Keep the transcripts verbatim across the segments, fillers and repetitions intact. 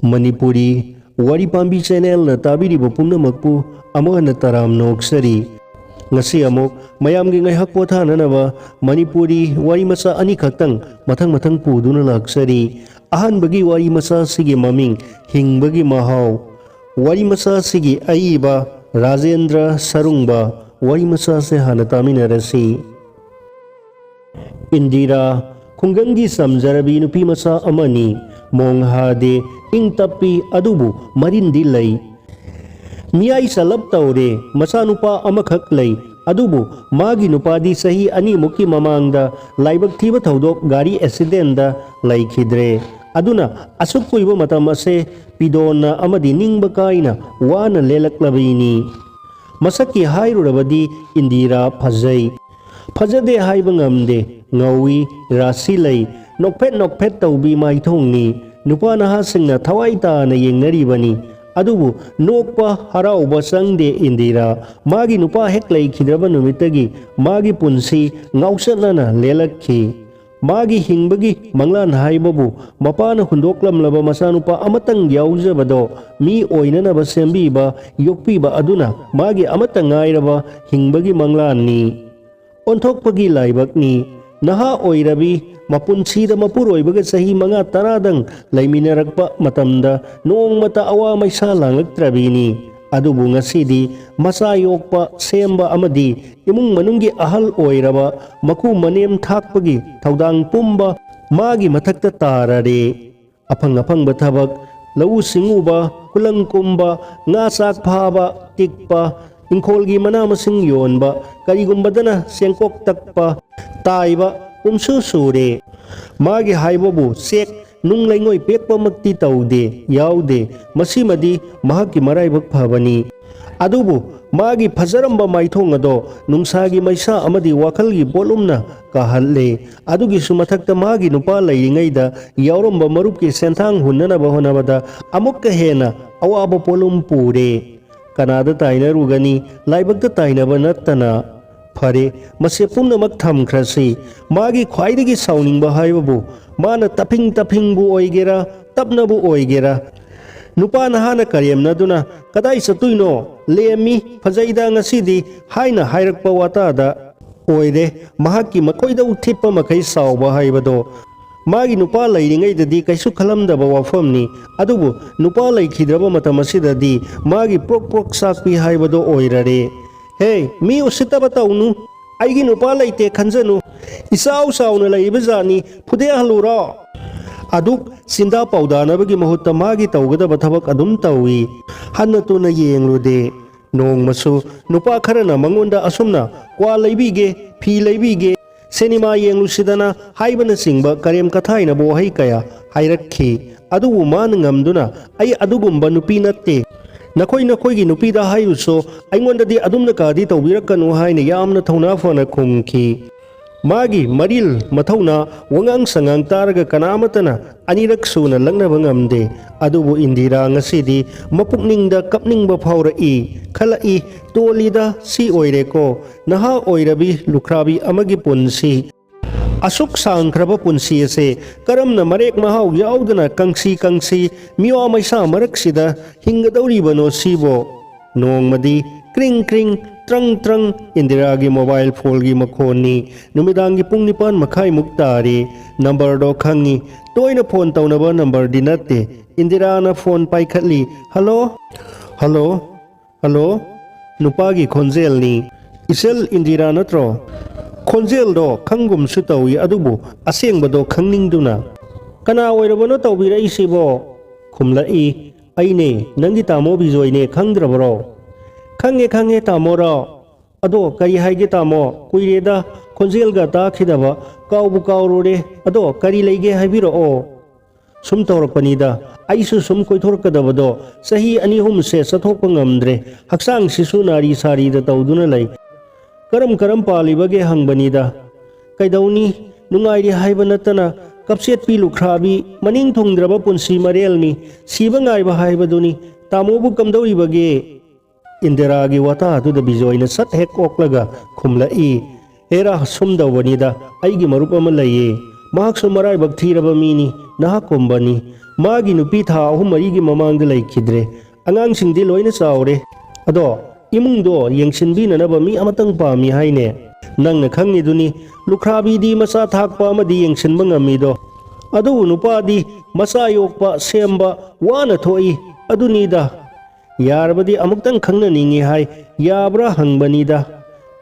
ꯃꯅꯤꯄꯨꯔꯤ ꯋꯥꯔꯤ ꯄꯥꯝꯕꯤ ꯆꯦꯅꯦꯜꯅ ꯇꯥꯕꯤꯔꯤꯕ ꯄꯨꯝꯅꯃꯛꯄꯨ ꯑꯃꯨꯛ ꯍꯟꯅ ꯇꯔꯥꯝꯅ ꯑꯣꯛꯆꯔꯤ꯫ ꯉꯁꯤ ꯑꯃꯨꯛ ꯃꯌꯥꯝꯒꯤ ꯉꯥꯏꯍꯥꯛ ꯄꯣꯊꯥꯅꯅꯕ ꯃꯅꯤꯄꯨꯔꯤ ꯋꯥꯔꯤ ꯃꯆꯥ ꯑꯅꯤꯈꯛꯇꯪ ꯃꯊꯪ ꯃꯊꯪ ꯄꯨꯗꯨꯅ ꯂꯥꯛꯆꯔꯤ꯫ ꯑꯍꯥꯟꯕꯒꯤ ꯋꯥꯔꯤ ꯃꯆꯥ ꯑꯁꯤꯒꯤ ꯃꯃꯤꯡ ꯍꯤꯡꯕꯒꯤ ꯃꯍꯥꯎ꯫ ꯋꯥꯔꯤ ꯃꯆꯥ ꯑꯁꯤꯒꯤ ꯑꯏꯕ ꯔꯥꯖꯦꯟꯗ꯭ꯔ ꯁꯔꯨꯡꯕ꯫ ꯋꯥꯔꯤ ꯃꯆꯥꯁꯦ ꯍꯥꯟꯅ ꯇꯥꯃꯤꯟꯅꯔꯁꯤ꯫ ꯏꯟꯗꯤꯔꯥ ꯈꯨꯡꯒꯪꯒꯤ ꯆꯝꯖꯔꯕꯤ ꯅꯨꯄꯤ ꯃꯆꯥ ꯑꯃꯅꯤ꯫ ꯃꯣꯡ ꯍꯥꯗꯦ, ꯏꯪ ꯇꯞꯄꯤ, ꯑꯗꯨꯕꯨ ꯃꯔꯤꯟꯗꯤ ꯂꯩ꯫ ꯃꯤꯌꯥꯏ ꯆꯜꯂꯞ ꯇꯧꯔꯦ, ꯃꯆꯥꯅꯨꯄꯥ ꯑꯃꯈꯛ ꯂꯩ꯫ ꯑꯗꯨꯕꯨ ꯃꯥꯒꯤ ꯅꯨꯄꯥꯗꯤ ꯆꯍꯤ ꯑꯅꯤꯃꯨꯛꯀꯤ ꯃꯃꯥꯡꯗ ꯂꯥꯏꯕꯛ ꯊꯤꯕ ꯊꯧꯗꯣꯛ ꯒꯥꯔꯤ ꯑꯦꯛꯁꯤꯗꯦꯟꯗ ꯂꯩꯈꯤꯗ꯭ꯔꯦ꯫ ꯑꯗꯨꯅ ꯑꯁꯨꯛ ꯀꯨꯏꯕ ꯃꯇꯝ ꯑꯁꯦ ꯄꯤꯗꯣꯟꯅ ꯑꯃꯗꯤ ꯅꯤꯡꯕ ꯀꯥꯏꯅ ꯋꯥꯅ ꯂꯦꯜꯂꯛꯂꯕꯤꯅꯤ꯫ ꯃꯁꯛꯀꯤ ꯍꯥꯏꯔꯨꯔꯕꯗꯤ ꯏꯟꯗꯤꯔꯥ ꯐꯖꯩ꯫ ꯐꯖꯗꯦ ꯍꯥꯏꯕ ꯉꯝꯗꯦ꯫ ꯉꯧꯏ, ꯔꯥꯁꯤ ꯂꯩ, ꯅꯣꯛꯐꯦꯠ ꯅꯣꯛꯐꯦꯠ ꯇꯧꯕꯤ ꯃꯥꯏꯊꯣꯡꯅꯤ꯫ ꯅꯨꯄꯥ ꯅꯍꯥꯁꯤꯡꯅ ꯊꯋꯥꯏ ꯇꯥꯅ ꯌꯦꯡꯅꯔꯤꯕꯅꯤ꯫ ꯑꯗꯨꯕꯨ ꯅꯣꯛꯄ ꯍꯔꯥꯎꯕ ꯆꯪꯗꯦ ꯏꯟꯗꯤꯔꯥ꯫ ꯃꯥꯒꯤ ꯅꯨꯄꯥ ꯍꯦꯛ ꯂꯩꯈꯤꯗ꯭ꯔꯕ ꯅꯨꯃꯤꯠꯇꯒꯤ ꯃꯥꯒꯤ ꯄꯨꯟꯁꯤ ꯉꯥꯎꯆꯠꯅꯅ ꯂꯦꯜꯂꯛꯈꯤ꯫ ꯃꯥꯒꯤ ꯍꯤꯡꯕꯒꯤ ꯃꯪꯂꯥꯟ ꯍꯥꯏꯕꯕꯨ ꯃꯄꯥꯅ ꯍꯨꯟꯗꯣꯛꯂꯝꯂꯕ ꯃꯆꯥꯅꯨꯄꯥ ꯑꯃꯇꯪ ꯌꯥꯎꯖꯕꯗꯣ ꯃꯤ ꯑꯣꯏꯅꯅꯕ ꯁꯦꯝꯕꯤꯕ, ꯌꯣꯛꯄꯤꯕ ꯑꯗꯨꯅ ꯃꯥꯒꯤ ꯑꯃꯠꯇ ꯉꯥꯏꯔꯕ ꯍꯤꯡꯕꯒꯤ ꯃꯪꯂꯥꯟꯅꯤ꯫ ꯑꯣꯟꯊꯣꯛꯄꯒꯤ ꯂꯥꯏꯕꯛꯅꯤ꯫ ꯅꯍꯥ ꯑꯣꯏꯔꯕꯤ, ꯃꯄꯨꯟꯁꯤꯗ ꯃꯄꯨꯔꯣꯏꯕꯒ ꯆꯍꯤ ꯃꯉꯥ ꯇꯔꯥꯗꯪ ꯂꯩꯃꯤꯟꯅꯔꯛꯄ ꯃꯇꯝꯗ ꯅꯣꯡꯃꯇ ꯑꯋꯥ ꯃꯩꯁꯥ ꯂꯥꯡꯂꯛꯇ꯭ꯔꯕꯤꯅꯤ꯫ ꯑꯗꯨꯕꯨ ꯉꯁꯤꯗꯤ ꯃꯆꯥ ꯌꯣꯛꯄ, ꯁꯦꯝꯕ ꯑꯃꯗꯤ ꯏꯃꯨꯡ ꯃꯅꯨꯡꯒꯤ ꯑꯍꯜ ꯑꯣꯏꯔꯕ, ꯃꯀꯨ ꯃꯅꯦꯝ ꯊꯥꯛꯄꯒꯤ ꯊꯧꯗꯥꯡ ꯄꯨꯝꯕ ꯃꯥꯒꯤ ꯃꯊꯛꯇ ꯇꯥꯔꯔꯦ꯫ ꯑꯐꯪ ꯑꯐꯪꯕ ꯊꯕꯛ, ꯂꯧꯎ ꯁꯤꯡꯎꯕ, ꯈꯨꯂꯪ ꯀꯨꯝꯕ, ꯉꯥ ꯆꯥꯛ ꯐꯥꯕ, ꯇꯤꯛꯄ, ꯏꯪꯈꯣꯜꯒꯤ ꯃꯅꯥ ꯃꯁꯤꯡ ꯌꯣꯟꯕ, ꯀꯔꯤꯒꯨꯝꯕꯗꯅ ꯆꯦꯡꯀꯣꯛ ꯇꯛꯄ, ꯇꯥꯏꯕ, ꯄꯨꯝꯁꯨ ꯁꯨꯔꯦ꯫ ꯃꯥꯒꯤ ꯍꯥꯏꯕꯕꯨ ꯆꯦꯛ ꯅꯨꯡ ꯂꯩꯉꯣꯏ ꯄꯦꯛꯄꯃꯛꯇꯤ ꯇꯧꯗꯦ, ꯌꯥꯎꯗꯦ꯫ ꯃꯁꯤꯃꯗꯤ ꯃꯍꯥꯛꯀꯤ ꯃꯔꯥꯏꯕꯛ ꯐꯕꯅꯤ꯫ ꯑꯗꯨꯕꯨ ꯃꯥꯒꯤ ꯐꯖꯔꯝꯕ ꯃꯥꯏꯊꯣꯡ ꯑꯗꯣ ꯅꯨꯡꯁꯥꯒꯤ ꯃꯩꯁꯥ ꯑꯃꯗꯤ ꯋꯥꯈꯜꯒꯤ ꯄꯣꯠꯂꯨꯝꯅ ꯀꯥꯍꯜꯂꯦ꯫ ꯑꯗꯨꯒꯤꯁꯨ ꯃꯊꯛꯇ ꯃꯥꯒꯤ ꯅꯨꯄꯥ ꯂꯩꯔꯤꯉꯩꯗ ꯌꯥꯎꯔꯝꯕ ꯃꯔꯨꯞꯀꯤ ꯁꯦꯟꯊꯥꯡ ꯍꯨꯟꯅꯅꯕ ꯍꯣꯠꯅꯕꯗ ꯑꯃꯨꯛꯀ ꯍꯦꯟꯅ ꯑꯋꯥꯕ ꯄꯣꯠꯂꯨꯝ ꯄꯨꯔꯦ꯫ ꯀꯅꯥꯗ ꯇꯥꯏꯅꯔꯨꯒꯅꯤ? ꯂꯥꯏꯕꯛꯇ ꯇꯥꯏꯅꯕ ꯅꯠꯇꯅ꯫ ꯐꯔꯦ, ꯃꯁꯤ ꯄꯨꯝꯅꯃꯛ ꯊꯝꯈ꯭ꯔꯁꯤ꯫ ꯃꯥꯒꯤ ꯈ꯭ꯋꯥꯏꯗꯒꯤ ꯁꯥꯎꯅꯤꯡꯕ ꯍꯥꯏꯕꯕꯨ ꯃꯥꯅ ꯇꯞꯐꯤꯡ ꯇꯞꯐꯤꯡꯕꯨ ꯑꯣꯏꯒꯦꯔꯥ, ꯇꯞꯅꯕꯨ ꯑꯣꯏꯒꯦꯔꯥ, ꯅꯨꯄꯥ ꯅꯍꯥꯅ ꯀꯔꯦꯝꯅꯗꯨꯅ, "ꯀꯗꯥꯏ ꯆꯠꯇꯣꯏꯅꯣ? ꯂꯦꯝꯃꯤ, ꯐꯖꯩꯗ ꯉꯁꯤꯗꯤ" ꯍꯥꯏꯅ ꯍꯥꯏꯔꯛꯄ ꯋꯥꯇꯥꯗ ꯑꯣꯏꯔꯦ ꯃꯍꯥꯛꯀꯤ ꯃꯈꯣꯏꯗꯧ ꯊꯤꯠꯄ ꯃꯈꯩ ꯁꯥꯎꯕ ꯍꯥꯏꯕꯗꯣ꯫ ꯃꯥꯒꯤ ꯅꯨꯄꯥ ꯂꯩꯔꯤꯉꯩꯗꯗꯤ ꯀꯩꯁꯨ ꯈꯜꯂꯝꯗꯕ ꯋꯥꯐꯝꯅꯤ, ꯑꯗꯨꯕꯨ ꯅꯨꯄꯥ ꯂꯩꯈꯤꯗ꯭ꯔꯕ ꯃꯇꯝ ꯑꯁꯤꯗꯗꯤ ꯃꯥꯒꯤ ꯄ꯭ꯔꯣꯛ ꯄ꯭ꯔꯣꯛ ꯆꯥꯛꯄꯤ ꯍꯥꯏꯕꯗꯣ ꯑꯣꯏꯔꯔꯦ꯫ "ꯍꯦ, ꯃꯤ ꯎꯁꯤꯠꯇꯕ ꯇꯧꯅꯨ, ꯑꯩꯒꯤ ꯅꯨꯄꯥ ꯂꯩꯇꯦ ꯈꯟꯖꯅꯨ, ꯏꯆꯥꯎ ꯆꯥꯎꯅ ꯂꯩꯔꯤꯕ ꯖꯥꯠꯅꯤ, ꯐꯨꯗꯦꯛꯍꯜꯂꯨꯔꯣ?" ꯑꯗꯨꯛ ꯆꯤꯟꯗꯥ ꯄꯥꯎꯗꯥꯅꯕꯒꯤ ꯃꯍꯨꯠꯇ ꯃꯥꯒꯤ ꯇꯧꯒꯗꯕ ꯊꯕꯛ ꯑꯗꯨꯝ ꯇꯧꯏ꯫ ꯍꯟꯅ ꯇꯨꯅ ꯌꯦꯡꯂꯨꯗꯦ꯫ ꯅꯣꯡꯃꯁꯨ ꯅꯨꯄꯥ ꯈꯔꯅ ꯃꯉꯣꯟꯗ ꯑꯁꯨꯝꯅ "ꯀ꯭ꯋꯥ ꯂꯩꯕꯤꯒꯦ, ꯐꯤ ꯂꯩꯕꯤꯒꯦ, ꯁꯤꯅꯦꯃꯥ ꯌꯦꯡꯂꯨꯁꯤꯗꯅ" ꯍꯥꯏꯕꯅꯆꯤꯡꯕ ꯀꯔꯦꯝ ꯀꯊꯥꯏꯅꯕ ꯋꯥꯍꯩ ꯀꯌꯥ ꯍꯥꯏꯔꯛꯈꯤ꯫ ꯑꯗꯨꯕꯨ ꯃꯥꯅ ꯉꯝꯗꯨꯅ, "ꯑꯩ ꯑꯗꯨꯒꯨꯝꯕ ꯅꯨꯄꯤ ꯅꯠꯇꯦ꯫ ꯅꯈꯣꯏ ꯅꯈꯣꯏꯒꯤ ꯅꯨꯄꯤꯗ ꯍꯥꯏꯔꯨꯁꯣ, ꯑꯩꯉꯣꯟꯗꯗꯤ ꯑꯗꯨꯝꯅ ꯀꯥꯗꯤ ꯇꯧꯕꯤꯔꯛꯀꯅꯨ" ꯍꯥꯏꯅ ꯌꯥꯝꯅ ꯊꯧꯅꯥ ꯐꯅ ꯈꯨꯝꯈꯤ꯫ ꯃꯥꯒꯤ ꯃꯔꯤꯜ ꯃꯊꯧꯅꯥ, ꯋꯥꯉꯥꯡ ꯁꯉꯥꯡ ꯇꯥꯔꯒ ꯀꯅꯥ ꯑꯃꯠꯇꯅ ꯑꯅꯤꯔꯛ ꯁꯨꯅ ꯂꯛꯅꯕ ꯉꯝꯗꯦ꯫ ꯑꯗꯨꯕꯨ ꯏꯟꯗꯤꯔꯥ ꯉꯁꯤꯗꯤ ꯃꯄꯨꯛꯅꯤꯡꯗ ꯀꯞꯅꯤꯡꯕ ꯐꯥꯎꯔꯛꯏ꯫ ꯈꯜꯂꯛꯏ, "ꯇꯣꯜꯂꯤꯗ, ꯁꯤ ꯑꯣꯏꯔꯦꯀꯣ, ꯅꯍꯥ ꯑꯣꯏꯔꯕꯤ ꯂꯨꯈ꯭ꯔꯥꯕꯤ ꯑꯃꯒꯤ ꯄꯨꯟꯁꯤ꯫ ꯑꯁꯨꯛ ꯁꯥꯡꯈ꯭ꯔꯕ ꯄꯨꯟꯁꯤ ꯑꯁꯦ ꯀꯔꯝꯅ ꯃꯔꯦꯛ ꯃꯍꯥꯎ ꯌꯥꯎꯗꯅ ꯀꯪꯁꯤ ꯀꯪꯁꯤ ꯃꯤꯋꯥ ꯃꯩꯁꯥ ꯃꯔꯛꯁꯤꯗ ꯍꯤꯡꯒꯗꯧꯔꯤꯕꯅꯣ ꯁꯤꯕꯣ?" ꯅꯣꯡꯃꯗꯤ ꯀ꯭ꯔꯤꯡ ꯀ꯭ꯔꯤꯡ ꯇ꯭ꯔꯪ ꯇ꯭ꯔꯪ ꯏꯟꯗꯤꯔꯥꯒꯤ ꯃꯣꯕꯥꯏꯜ ꯐꯣꯟꯒꯤ ꯃꯈꯣꯟꯅꯤ꯫ ꯅꯨꯃꯤꯗꯥꯡꯒꯤ ꯄꯨꯡ ꯅꯤꯄꯥꯟ ꯃꯈꯥꯏꯃꯨꯛ ꯇꯥꯔꯦ꯫ ꯅꯝꯕꯔꯗꯣ ꯈꯪꯉꯤ꯫ ꯇꯣꯏꯅ ꯐꯣꯟ ꯇꯧꯅꯕ ꯅꯝꯕꯔꯗꯤ ꯅꯠꯇꯦ꯫ ꯏꯟꯗꯤꯔꯥꯅ ꯐꯣꯟ ꯄꯥꯏꯈꯠꯂꯤ꯫ "ꯍꯜꯂꯣ? ꯍꯜꯂꯣ? ꯍꯜꯂꯣ?" ꯅꯨꯄꯥꯒꯤ ꯈꯣꯟꯖꯦꯜꯅꯤ꯫ "ꯏꯆꯜ ꯏꯟꯗꯤꯔꯥ ꯅꯠꯇ꯭ꯔꯣ?" ꯈꯣꯟꯖꯦꯜꯗꯣ ꯈꯪꯒꯨꯝꯁꯨ ꯇꯧꯏ, ꯑꯗꯨꯕꯨ ꯑꯁꯦꯡꯕꯗꯣ ꯈꯪꯅꯤꯡꯗꯨꯅ, "ꯀꯅꯥ ꯑꯣꯏꯔꯕꯅꯣ ꯇꯧꯕꯤꯔꯛꯏꯁꯤꯕꯣ?" ꯈꯨꯝꯂꯛꯏ꯫ "ꯑꯩꯅꯦ, ꯅꯪꯒꯤ ꯇꯥꯃꯣ ꯕꯤꯖꯣꯏꯅꯦ, ꯈꯪꯗ꯭ꯔꯕꯔꯣ?" "ꯈꯪꯉꯦ, ꯈꯪꯉꯦ, ꯇꯥꯃꯣꯔꯣ?" "ꯑꯗꯣ ꯀꯔꯤ ꯍꯥꯏꯒꯦ ꯇꯥꯃꯣ? ꯀꯨꯏꯔꯦꯗ ꯈꯣꯟꯖꯦꯜꯒ ꯇꯥꯈꯤꯗꯕ, ꯀꯥꯎꯕꯨ ꯀꯥꯎꯔꯨꯔꯦ꯫ ꯑꯗꯣ ꯀꯔꯤ ꯂꯩꯒꯦ ꯍꯥꯏꯕꯤꯔꯛꯑꯣ?" "ꯁꯨꯝ ꯇꯧꯔꯛꯄꯅꯤꯗ, ꯑꯩꯁꯨ ꯁꯨꯝ ꯀꯣꯏꯊꯣꯔꯛꯀꯗꯕꯗꯣ ꯆꯍꯤ ꯑꯅꯤ ꯑꯍꯨꯝꯁꯦ ꯆꯠꯊꯣꯛꯄ ꯉꯝꯗ꯭ꯔꯦ꯫ ꯍꯛꯆꯥꯡꯁꯤꯁꯨ ꯅꯥꯔꯤ ꯁꯥꯔꯤꯗ ꯇꯧꯗꯨꯅ ꯂꯩ꯫ ꯀꯔꯝ ꯀꯔꯝ ꯄꯥꯜꯂꯤꯕꯒꯦ ꯍꯪꯕꯅꯤꯗ꯫ ꯀꯩꯗꯧꯅꯤ, ꯅꯨꯡꯉꯥꯏꯔꯤ ꯍꯥꯏꯕ ꯅꯠꯇꯅ ꯀꯞꯆꯦꯠꯄꯤ ꯂꯨꯈ꯭ꯔꯥꯕꯤ, ꯃꯅꯤꯡ ꯊꯨꯡꯗ꯭ꯔꯕ ꯄꯨꯟꯁꯤ ꯃꯔꯦꯜꯅꯤ꯫ ꯁꯤꯕ ꯉꯥꯏꯕ ꯍꯥꯏꯕꯗꯨꯅꯤ꯫ ꯇꯥꯃꯣꯕꯨ ꯀꯝꯗꯧꯔꯤꯕꯒꯦ?" ꯏꯟꯗꯤꯔꯥꯒꯤ ꯋꯥꯇꯥ ꯑꯗꯨꯗ ꯕꯤꯖꯣꯏꯅ ꯁꯠ ꯍꯦꯛ ꯑꯣꯛꯂꯒ ꯈꯨꯝꯂꯛꯏ, "ꯍꯦꯔꯥ, ꯁꯨꯝ ꯇꯧꯕꯅꯤꯗ, ꯑꯩꯒꯤ ꯃꯔꯨꯞ ꯑꯃ ꯂꯩꯌꯦ, ꯃꯍꯥꯛꯁꯨ ꯃꯔꯥꯏꯕꯛ ꯊꯤꯔꯕ ꯃꯤꯅꯤ, ꯅꯍꯥꯛꯀꯨꯝꯕꯅꯤ꯫ ꯃꯥꯒꯤ ꯅꯨꯄꯤ ꯊꯥ ꯑꯍꯨꯝ ꯃꯔꯤꯒꯤ ꯃꯃꯥꯡꯗ ꯂꯩꯈꯤꯗ꯭ꯔꯦ꯫ ꯑꯉꯥꯡꯁꯤꯡꯗꯤ ꯂꯣꯏꯅ ꯆꯥꯎꯔꯦ꯫ ꯑꯗꯣ ꯏꯃꯨꯡꯗꯣ ꯌꯦꯡꯁꯤꯟꯕꯤꯅꯅꯕ ꯃꯤ ꯑꯃꯇꯪ ꯄꯥꯝꯃꯤ ꯍꯥꯏꯅꯦ꯫ ꯅꯪꯅ ꯈꯪꯉꯤꯗꯨꯅꯤ, ꯂꯨꯈ꯭ꯔꯥꯕꯤꯗꯤ ꯃꯆꯥ ꯊꯥꯛꯄ ꯑꯃꯗꯤ ꯌꯦꯡꯁꯤꯟꯕ ꯉꯝꯃꯤꯗꯣ꯫ ꯑꯗꯨꯕꯨ ꯅꯨꯄꯥꯗꯤ ꯃꯆꯥ ꯌꯣꯛꯄ, ꯁꯦꯝꯕ ꯋꯥꯅ ꯊꯣꯛꯏ꯫ ꯑꯗꯨꯅꯤꯗ꯫ ꯌꯥꯔꯕꯗꯤ ꯑꯃꯨꯛꯇꯪ ꯈꯪꯅꯅꯤꯡꯉꯤ ꯍꯥꯏ, ꯌꯥꯕ꯭ꯔꯥ ꯍꯪꯕꯅꯤꯗ꯫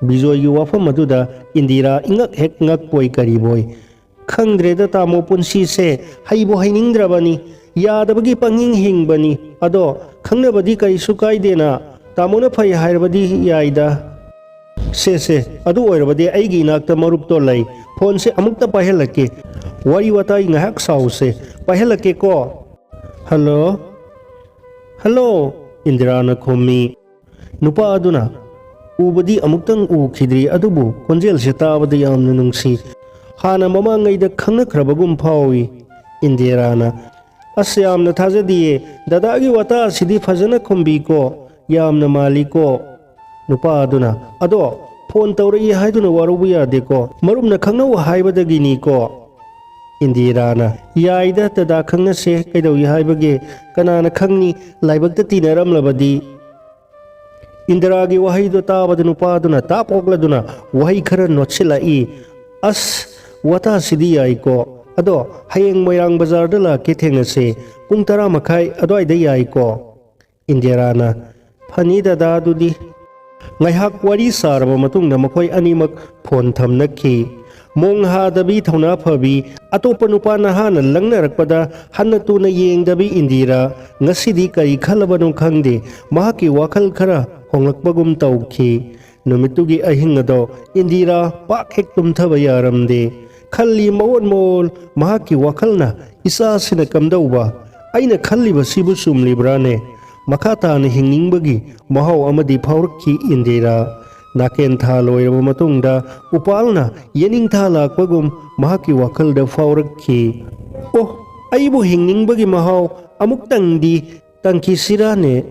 ꯕꯤꯖꯣꯏꯒꯤ ꯋꯥꯐꯝ ꯑꯗꯨꯗ ꯏꯟꯗꯤꯔꯥ ꯏꯉꯛ ꯍꯦꯛ ꯉꯛꯄꯣꯏ ꯀꯔꯤꯕꯣꯏ꯫ "ꯈꯪꯗ꯭ꯔꯦꯗ ꯇꯥꯃꯣ, ꯄꯨꯟꯁꯤꯁꯦ ꯍꯩꯕꯨ ꯍꯩꯅꯤꯡꯗ꯭ꯔꯕꯅꯤ, ꯌꯥꯗꯕꯒꯤ ꯄꯪꯍꯤꯡ ꯍꯤꯡꯕꯅꯤ꯫ ꯑꯗꯣ ꯈꯪꯅꯕꯗꯤ ꯀꯔꯤꯁꯨ ꯀꯥꯏꯗꯦꯅ, ꯇꯥꯃꯣꯅ ꯐꯩ ꯍꯥꯏꯔꯕꯗꯤ ꯌꯥꯏꯗ"꯫ "ꯁꯦ ꯁꯦ, ꯑꯗꯨ ꯑꯣꯏꯔꯕꯗꯤ ꯑꯩꯒꯤ ꯏꯅꯥꯛꯇ ꯃꯔꯨꯞꯇꯣ ꯂꯩ, ꯐꯣꯟꯁꯦ ꯑꯃꯨꯛꯇ ꯄꯥꯏꯍꯜꯂꯛꯀꯦ, ꯋꯥꯔꯤ ꯋꯥꯇꯥꯏ ꯉꯥꯏꯍꯥꯛ ꯁꯥꯎꯁꯦ꯫ ꯄꯥꯏꯍꯜꯂꯛꯀꯦꯀꯣ꯫ ꯍꯜꯂꯣ? ꯍꯜꯂꯣ?" ꯏꯟꯗꯤꯔꯥꯅ ꯈꯨꯝꯃꯤ꯫ ꯅꯨꯄꯥ ꯑꯗꯨꯅ, "ꯎꯕꯗꯤ ꯑꯃꯨꯛꯇꯪ ꯎꯈꯤꯗ꯭ꯔꯤ, ꯑꯗꯨꯕꯨ ꯈꯣꯟꯖꯦꯜꯁꯦ ꯇꯥꯕꯗ ꯌꯥꯝꯅ ꯅꯨꯡꯁꯤ꯫ ꯍꯥꯟꯅ ꯃꯃꯥꯡꯉꯩꯗ ꯈꯪꯅꯈ꯭ꯔꯕꯒꯨꯝ ꯐꯥꯎꯏ"꯫ ꯏꯟꯗꯤꯔꯥꯅ, "ꯑꯁ, ꯌꯥꯝꯅ ꯊꯥꯖꯗꯤꯌꯦ꯫ ꯗꯗꯥꯒꯤ ꯋꯥꯇꯥ ꯑꯁꯤꯗꯤ ꯐꯖꯅ ꯈꯨꯝꯕꯤꯀꯣ, ꯌꯥꯝꯅ ꯃꯥꯜꯂꯤꯀꯣ"꯫ ꯅꯨꯄꯥ ꯑꯗꯨꯅ, "ꯑꯗꯣ ꯐꯣꯟ ꯇꯧꯔꯛꯏ ꯍꯥꯏꯗꯨꯅ ꯋꯥꯔꯧꯕ ꯌꯥꯗꯦꯀꯣ, ꯃꯔꯨꯞꯅ ꯈꯪꯅꯧ ꯍꯥꯏꯕꯗꯒꯤꯅꯤꯀꯣ"꯫ ꯏꯟꯗꯤꯔꯥꯅ, "ꯌꯥꯏꯗ ꯗꯗꯥ, ꯈꯪꯅꯁꯦ, ꯀꯩꯗꯧꯏ ꯍꯥꯏꯕꯒꯦ? ꯀꯅꯥꯅ ꯈꯪꯅꯤ, ꯂꯥꯏꯕꯛꯇ ꯇꯤꯟꯅꯔꯝꯂꯕꯗꯤ"꯫ ꯏꯟꯗꯤꯔꯥꯒꯤ ꯋꯥꯍꯩꯗꯣ ꯇꯥꯕꯗ ꯅꯨꯄꯥꯗꯨꯅ ꯇꯥꯞ ꯑꯣꯛꯂꯗꯨꯅ ꯋꯥꯍꯩ ꯈꯔ ꯅꯣꯠꯁꯤꯜꯂꯛꯏ꯫ "ꯑꯁ, ꯋꯥꯇꯥꯁꯤꯗꯤ ꯌꯥꯏꯀꯣ꯫ ꯑꯗꯣ ꯍꯌꯦꯡ ꯃꯣꯏꯔꯥꯡ ꯕꯖꯥꯔꯗ ꯂꯥꯛꯀꯦ, ꯊꯦꯡꯅꯁꯦ꯫ ꯄꯨꯡ ꯇꯔꯥ ꯃꯈꯥꯏ ꯑꯗꯨꯋꯥꯏꯗ ꯌꯥꯏꯀꯣ"꯫ ꯏꯟꯗꯤꯔꯥꯅ, "ꯐꯅꯤ ꯗꯗꯥ, ꯑꯗꯨꯗꯤ"꯫ ꯉꯥꯏꯍꯥꯛ ꯋꯥꯔꯤ ꯁꯥꯔꯕ ꯃꯇꯨꯡꯗ ꯃꯈꯣꯏ ꯑꯅꯤꯃꯛ ꯐꯣꯟ ꯊꯝꯅꯈꯤ꯫ ꯃꯣꯡ ꯍꯥꯗꯕꯤ, ꯊꯧꯅꯥ ꯐꯕꯤ, ꯑꯇꯣꯞꯄ ꯅꯨꯄꯥ ꯅꯍꯥꯅ ꯂꯪꯅꯔꯛꯄꯗ ꯍꯟꯅ ꯇꯨꯅ ꯌꯦꯡꯗꯕꯤ ꯏꯟꯗꯤꯔꯥ ꯉꯁꯤꯗꯤ ꯀꯔꯤ ꯈꯜꯂꯕꯅꯣ ꯈꯪꯗꯦ, ꯃꯍꯥꯛꯀꯤ ꯋꯥꯈꯜ ꯈꯔ ꯍꯣꯡꯂꯛꯄꯒꯨꯝ ꯇꯧꯈꯤ꯫ ꯅꯨꯃꯤꯠꯇꯨꯒꯤ ꯑꯍꯤꯡ ꯑꯗꯣ ꯏꯟꯗꯤꯔꯥ ꯄꯥꯛ ꯍꯦꯛ ꯇꯨꯝꯊꯕ ꯌꯥꯔꯝꯗꯦ꯫ ꯈꯜꯂꯤ ꯃꯑꯣꯟ ꯃꯑꯣꯟ, ꯃꯍꯥꯛꯀꯤ ꯋꯥꯈꯜꯅ, "ꯏꯆꯥꯁꯤꯅ ꯀꯝꯗꯧꯕ? ꯑꯩꯅ ꯈꯜꯂꯤꯕꯁꯤꯕꯨ ꯆꯨꯝꯂꯤꯕ꯭ꯔꯥꯅꯦ?" ꯃꯈꯥ ꯇꯥꯅ ꯍꯤꯡꯅꯤꯡꯕꯒꯤ ꯃꯍꯥꯎ ꯑꯃꯗꯤ ꯐꯥꯎꯔꯛꯈꯤ ꯏꯟꯗꯤꯔꯥ꯫ ꯅꯥꯀꯦꯟ ꯊꯥ ꯂꯣꯏꯔꯕ ꯃꯇꯨꯡꯗ ꯎꯄꯥꯜꯅ ꯌꯦꯅꯤꯡꯊꯥ ꯂꯥꯛꯄꯒꯨꯝ ꯃꯍꯥꯛꯀꯤ ꯋꯥꯈꯜꯗ ꯐꯥꯎꯔꯛꯈꯤ꯫ "ꯑꯣ, ꯑꯩꯕꯨ ꯍꯤꯡꯅꯤꯡꯕꯒꯤ ꯃꯍꯥꯎ ꯑꯃꯨꯛꯇꯪꯗꯤ ꯇꯪꯈꯤꯁꯤꯔꯥꯅꯦ?"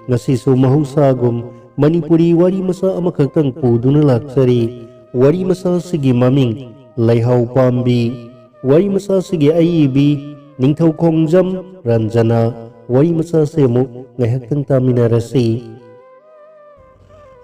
ꯉꯁꯤꯁꯨ ꯃꯍꯧꯁꯥꯒꯨꯝ ꯃꯅꯤꯄꯨꯔꯤ ꯋꯥꯔꯤ ꯃꯆꯥ ꯑꯃꯈꯛꯇꯪ ꯄꯨꯗꯨꯅ ꯂꯥꯛꯆꯔꯤ꯫ ꯋꯥꯔꯤ ꯃꯆꯥꯁꯤꯒꯤ ꯃꯃꯤꯡ ꯂꯩꯍꯥꯎ ꯄꯥꯝꯕꯤ꯫ ꯋꯥꯔꯤ ꯃꯆꯥꯁꯤꯒꯤ ꯑꯏꯕꯤ ꯅꯤꯡꯊꯧ ꯈꯣꯡꯖꯝ ꯔꯟꯖꯅꯥ꯫ ꯋꯥꯔꯤ ꯃꯆꯥꯁꯦ ꯑꯃꯨꯛ ꯉꯥꯏꯍꯥꯛꯇꯪ ꯇꯥꯃꯤꯟꯅꯔꯁꯤ꯫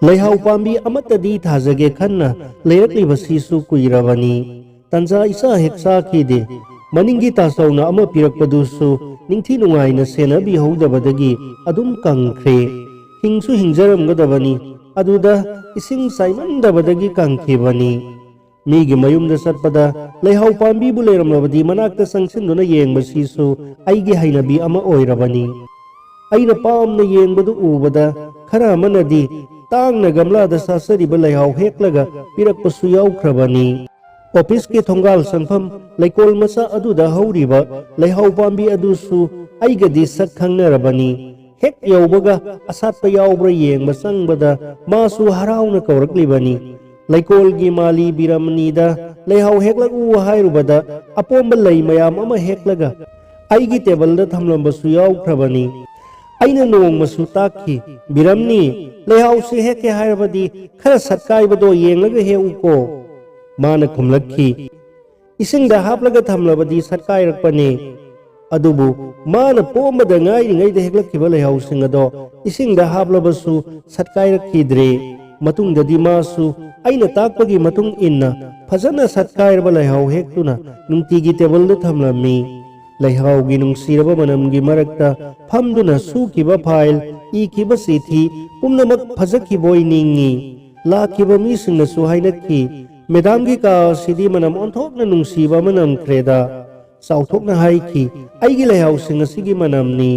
ꯂꯩꯍꯥꯎ ꯄꯥꯝꯕꯤ ꯑꯃꯠꯇꯗꯤ ꯊꯥꯖꯒꯦ ꯈꯟꯅ ꯂꯩꯔꯛꯂꯤꯕꯁꯤꯁꯨ ꯀꯨꯏꯔꯕꯅꯤ꯫ ꯇꯟꯖꯥ ꯏꯆꯥ ꯍꯦꯛ ꯆꯥꯈꯤꯗꯦ꯫ ꯃꯅꯤꯡꯒꯤ ꯇꯥꯆꯧꯅ ꯑꯃ ꯄꯤꯔꯛꯄꯗꯨꯁꯨ ꯅꯤꯡꯊꯤ ꯅꯨꯡꯉꯥꯏꯅ ꯁꯦꯟꯅꯕꯤꯍꯧꯗꯕꯗꯒꯤ ꯑꯗꯨꯝ ꯀꯪꯈ꯭ꯔꯦ꯫ ꯍꯤꯡꯁꯨ ꯍꯤꯡꯖꯔꯝꯒꯗꯕꯅꯤ, ꯑꯗꯨꯗ ꯏꯁꯤꯡ ꯆꯥꯏꯃꯟꯗꯕꯗꯒꯤ ꯀꯪꯈꯤꯕꯅꯤ꯫ ꯃꯤꯒꯤ ꯃꯌꯨꯝꯗ ꯆꯠꯄꯗ ꯂꯩꯍꯥꯎ ꯄꯥꯝꯕꯤꯕꯨ ꯂꯩꯔꯝꯂꯕꯗꯤ ꯃꯅꯥꯛꯇ ꯆꯪꯁꯤꯟꯗꯨꯅ ꯌꯦꯡꯕꯁꯤꯁꯨ ꯑꯩꯒꯤ ꯍꯩꯅꯕꯤ ꯑꯃ ꯑꯣꯏꯔꯕꯅꯤ꯫ ꯑꯩꯅ ꯄꯥꯝꯅ ꯌꯦꯡꯕꯗꯨ ꯎꯕꯗ ꯈꯔ ꯑꯃꯅꯗꯤ ꯇꯥꯡꯅ ꯒꯝꯂꯥꯗ ꯁꯥꯠꯆꯔꯤꯕ ꯂꯩꯍꯥꯎ ꯍꯦꯛꯂꯒ ꯄꯤꯔꯛꯄꯁꯨ ꯌꯥꯎꯈ꯭ꯔꯕꯅꯤ꯫ ꯑꯣꯐꯤꯁꯀꯤ ꯊꯣꯡꯒꯥꯜ ꯆꯪꯐꯝ ꯂꯩꯀꯣꯜ ꯃꯆꯥ ꯑꯗꯨꯗ ꯍꯧꯔꯤꯕ ꯂꯩꯍꯥꯎ ꯄꯥꯝꯕꯤ ꯑꯗꯨꯁꯨ ꯑꯩꯒꯗꯤ ꯁꯛ ꯈꯪꯅꯔꯕꯅꯤ꯫ ꯍꯦꯛ ꯌꯧꯕꯒ ꯑꯁꯥꯠꯄ ꯌꯥꯎꯕ꯭ꯔꯥ ꯌꯦꯡꯕ ꯆꯪꯕꯗ ꯃꯥꯁꯨ ꯍꯔꯥꯎꯅ ꯀꯧꯔꯛꯂꯤꯕꯅꯤ꯫ ꯂꯩꯀꯣꯜꯒꯤ ꯃꯥꯂꯤ ꯕꯤꯔꯃꯅꯤꯗ ꯂꯩꯍꯥꯎ ꯍꯦꯛꯂꯛꯎ ꯍꯥꯏꯔꯨꯕꯗ ꯑꯄꯣꯝꯕ ꯂꯩ ꯃꯌꯥꯝ ꯑꯃ ꯍꯦꯛꯂꯒ ꯑꯩꯒꯤ ꯇꯦꯕꯜꯗ ꯊꯝꯂꯝꯕꯁꯨ ꯌꯥꯎꯈ꯭ꯔꯕꯅꯤ꯫ ꯑꯩꯅ ꯅꯣꯡꯃꯁꯨ ꯇꯥꯛꯈꯤ, "ꯕꯤꯔꯝꯅꯤ, ꯂꯩꯍꯥꯎꯁꯤ ꯍꯦꯛꯀꯦ ꯍꯥꯏꯔꯕꯗꯤ ꯈꯔ ꯁꯠꯀꯥꯏꯕꯗꯣ ꯌꯦꯡꯂꯒ ꯍꯦꯛꯎꯀꯣ꯫" ꯃꯥꯅ ꯈꯨꯝꯂꯛꯈꯤ, "ꯏꯁꯤꯡꯗ ꯍꯥꯞꯂꯒ ꯊꯝꯂꯕꯗꯤ ꯁꯠꯀꯥꯏꯔꯛꯄꯅꯤ꯫" ꯑꯗꯨꯕꯨ ꯃꯥꯅ ꯄꯣꯝꯕꯗ ꯉꯥꯏꯔꯤꯉꯩꯗ ꯍꯦꯛꯂꯛꯈꯤꯕ ꯂꯩꯍꯥꯎꯁꯤꯡ ꯑꯗꯣ ꯏꯁꯤꯡꯗ ꯍꯥꯞꯂꯕꯁꯨ ꯁꯠꯀꯥꯏꯔꯛꯈꯤꯗ꯭ꯔꯦ꯫ ꯃꯇꯨꯡꯗꯗꯤ ꯃꯥꯁꯨ ꯑꯩꯅ ꯇꯥꯛꯄꯒꯤ ꯃꯇꯨꯡ ꯏꯟꯅ ꯐꯖꯅ ꯁꯠꯀꯥꯏꯔꯕ ꯂꯩꯍꯥꯎ ꯍꯦꯛꯇꯨꯅ ꯅꯨꯡꯇꯤꯒꯤ ꯇꯦꯕꯜꯗ ꯊꯝꯂꯝꯃꯤ꯫ ꯂꯩꯍꯥꯎꯒꯤ ꯅꯨꯡꯁꯤꯔꯕ ꯃꯅꯝꯒꯤ ꯃꯔꯛꯇ ꯐꯝꯗꯨꯅ ꯁꯨꯈꯤꯕ ꯐꯥꯏꯜ, ꯏꯈꯤꯕ ꯆꯤꯊꯤ ꯄꯨꯝꯅꯃꯛ ꯐꯖꯈꯤꯕꯣꯏ ꯅꯤꯡꯏ꯫ ꯂꯥꯛꯈꯤꯕ ꯃꯤꯁꯤꯡꯅꯁꯨ ꯍꯥꯏꯅꯈꯤ, "ꯃꯦꯗꯥꯝꯒꯤ ꯀꯥ ꯑꯁꯤꯗꯤ ꯃꯅꯝ ꯑꯣꯟꯊꯣꯛꯅ ꯅꯨꯡꯁꯤꯕ ꯑꯃ ꯅꯝꯈ꯭ꯔꯦꯗ꯫" ꯆꯥꯎꯊꯣꯛꯅ ꯍꯥꯏꯈꯤ, "ꯑꯩꯒꯤ ꯂꯩꯍꯥꯎꯁꯤꯡ ꯑꯁꯤꯒꯤ ꯃꯅꯝꯅꯤ꯫"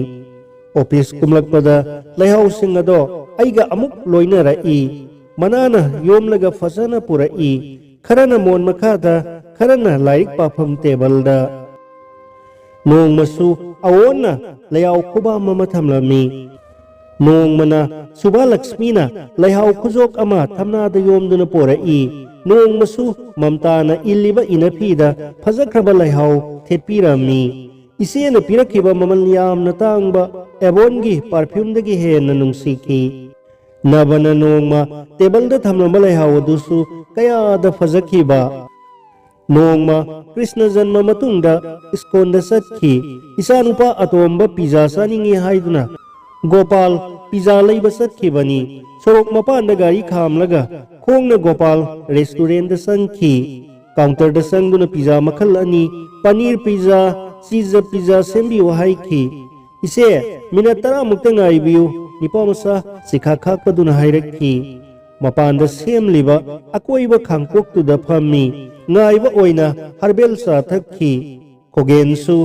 ꯑꯣꯐꯤꯁ ꯀꯨꯝꯂꯛꯄꯗ ꯂꯩꯍꯥꯎꯁꯤꯡ ꯑꯗꯣ ꯑꯩꯒ ꯑꯃꯨꯛ ꯂꯣꯏꯅꯔꯛꯏ꯫ ꯃꯅꯥꯅ ꯌꯣꯝꯂꯒ ꯐꯖꯅ ꯄꯨꯔꯛꯏ꯫ ꯈꯔꯅ ꯃꯣꯟ ꯃꯈꯥꯗ, ꯈꯔꯅ ꯂꯥꯏꯔꯤꯛ ꯄꯥꯐꯝ ꯇꯦꯕꯜꯗ꯫ ꯅꯣꯡꯃꯁꯨ ꯑꯋꯣꯟꯅ ꯂꯩꯍꯥꯎ ꯈꯨꯕꯥꯝ ꯑꯃ ꯊꯝꯂꯝꯃꯤ꯫ ꯅꯣꯡꯃꯅ ꯁꯨꯕꯥꯂꯛꯁꯃꯤꯅ ꯂꯩꯍꯥꯎ ꯈꯨꯖꯣꯛ ꯑꯃ ꯊꯝꯅꯥꯗ ꯌꯣꯝꯗꯨꯅ ꯄꯣꯔꯛꯏ꯫ ꯅꯣꯡꯃꯁꯨ ꯃꯝꯇꯥꯅ ꯏꯜꯂꯤꯕ ꯏꯅꯐꯤꯗ ꯐꯖꯈ꯭ꯔꯕ ꯂꯩꯍꯥꯎ ꯊꯦꯠꯄꯤꯔꯝꯃꯤ꯫ ꯏꯆꯦꯅ ꯄꯤꯔꯛꯈꯤꯕ ꯃꯃꯜ ꯌꯥꯝꯅ ꯇꯥꯡꯕ ꯑꯦꯕꯣꯟꯒꯤ ꯄꯔꯐ꯭ꯌꯨꯝꯗꯒꯤ ꯍꯦꯟꯅ ꯅꯨꯡꯁꯤꯈꯤ꯫ ꯅꯕꯅ ꯅꯣꯡꯃ ꯇꯦꯕꯜꯗ ꯊꯝꯂꯝꯕ ꯂꯩꯍꯥꯎ ꯑꯗꯨꯁꯨ ꯀꯌꯥꯗ ꯐꯖꯈꯤꯕ꯫ ꯅꯣꯡꯃ ꯀ꯭ꯔꯤꯁꯅ ꯖꯟꯃ ꯃꯇꯨꯡꯗ ꯏꯁꯀꯣꯟꯗ ꯆꯠꯈꯤ꯫ ꯏꯆꯥꯅꯨꯄꯥ ꯑꯇꯣꯝꯕ ꯄꯤꯖꯥ ꯆꯥꯅꯤꯡꯏ ꯍꯥꯏꯗꯨꯅ ꯒꯣꯄꯥꯜ ꯄꯤꯖꯥ ꯂꯩꯕ ꯆꯠꯈꯤꯕꯅꯤ꯫ ꯁꯣꯔꯣꯛ ꯃꯄꯥꯟꯗ ꯒꯥꯔꯤ ꯈꯥꯝꯂꯒ ꯈꯣꯡꯅ ꯒꯣꯄꯥꯜ ꯔꯦꯁꯇꯨꯔꯦꯟꯗ ꯆꯪꯈꯤ꯫ ꯀꯥꯎꯟꯇꯔꯗ ꯆꯪꯗꯨꯅ ꯄꯤꯖꯥ ꯃꯈꯜ ꯑꯅꯤ, ꯄꯅꯤꯔ ꯄꯤꯖꯥ, ꯆꯤꯖ ꯄꯤꯖꯥ ꯁꯦꯝꯕꯤꯌꯨ ꯍꯥꯏꯈꯤ꯫ "ꯏꯆꯦ, ꯃꯤꯅꯠ ꯇꯔꯥꯃꯨꯛꯇ ꯉꯥꯏꯕꯤꯌꯨ", ꯅꯤꯄꯥ ꯃꯆꯥ ꯆꯤꯈꯥꯛ ꯈꯥꯛꯄꯗꯨꯅ ꯍꯥꯏꯔꯛꯈꯤ꯫ ꯃꯄꯥꯟꯗ ꯁꯦꯝꯂꯤꯕ ꯑꯀꯣꯏꯕ ꯈꯥꯡꯄꯣꯛꯇꯨꯗ ꯐꯝꯃꯤ꯫ ꯉꯥꯏꯕ ꯑꯣꯏꯅ ꯍꯔꯕꯦꯜ ꯆꯥ ꯊꯛꯈꯤ꯫ ꯈꯣꯒꯦꯟꯁꯨ,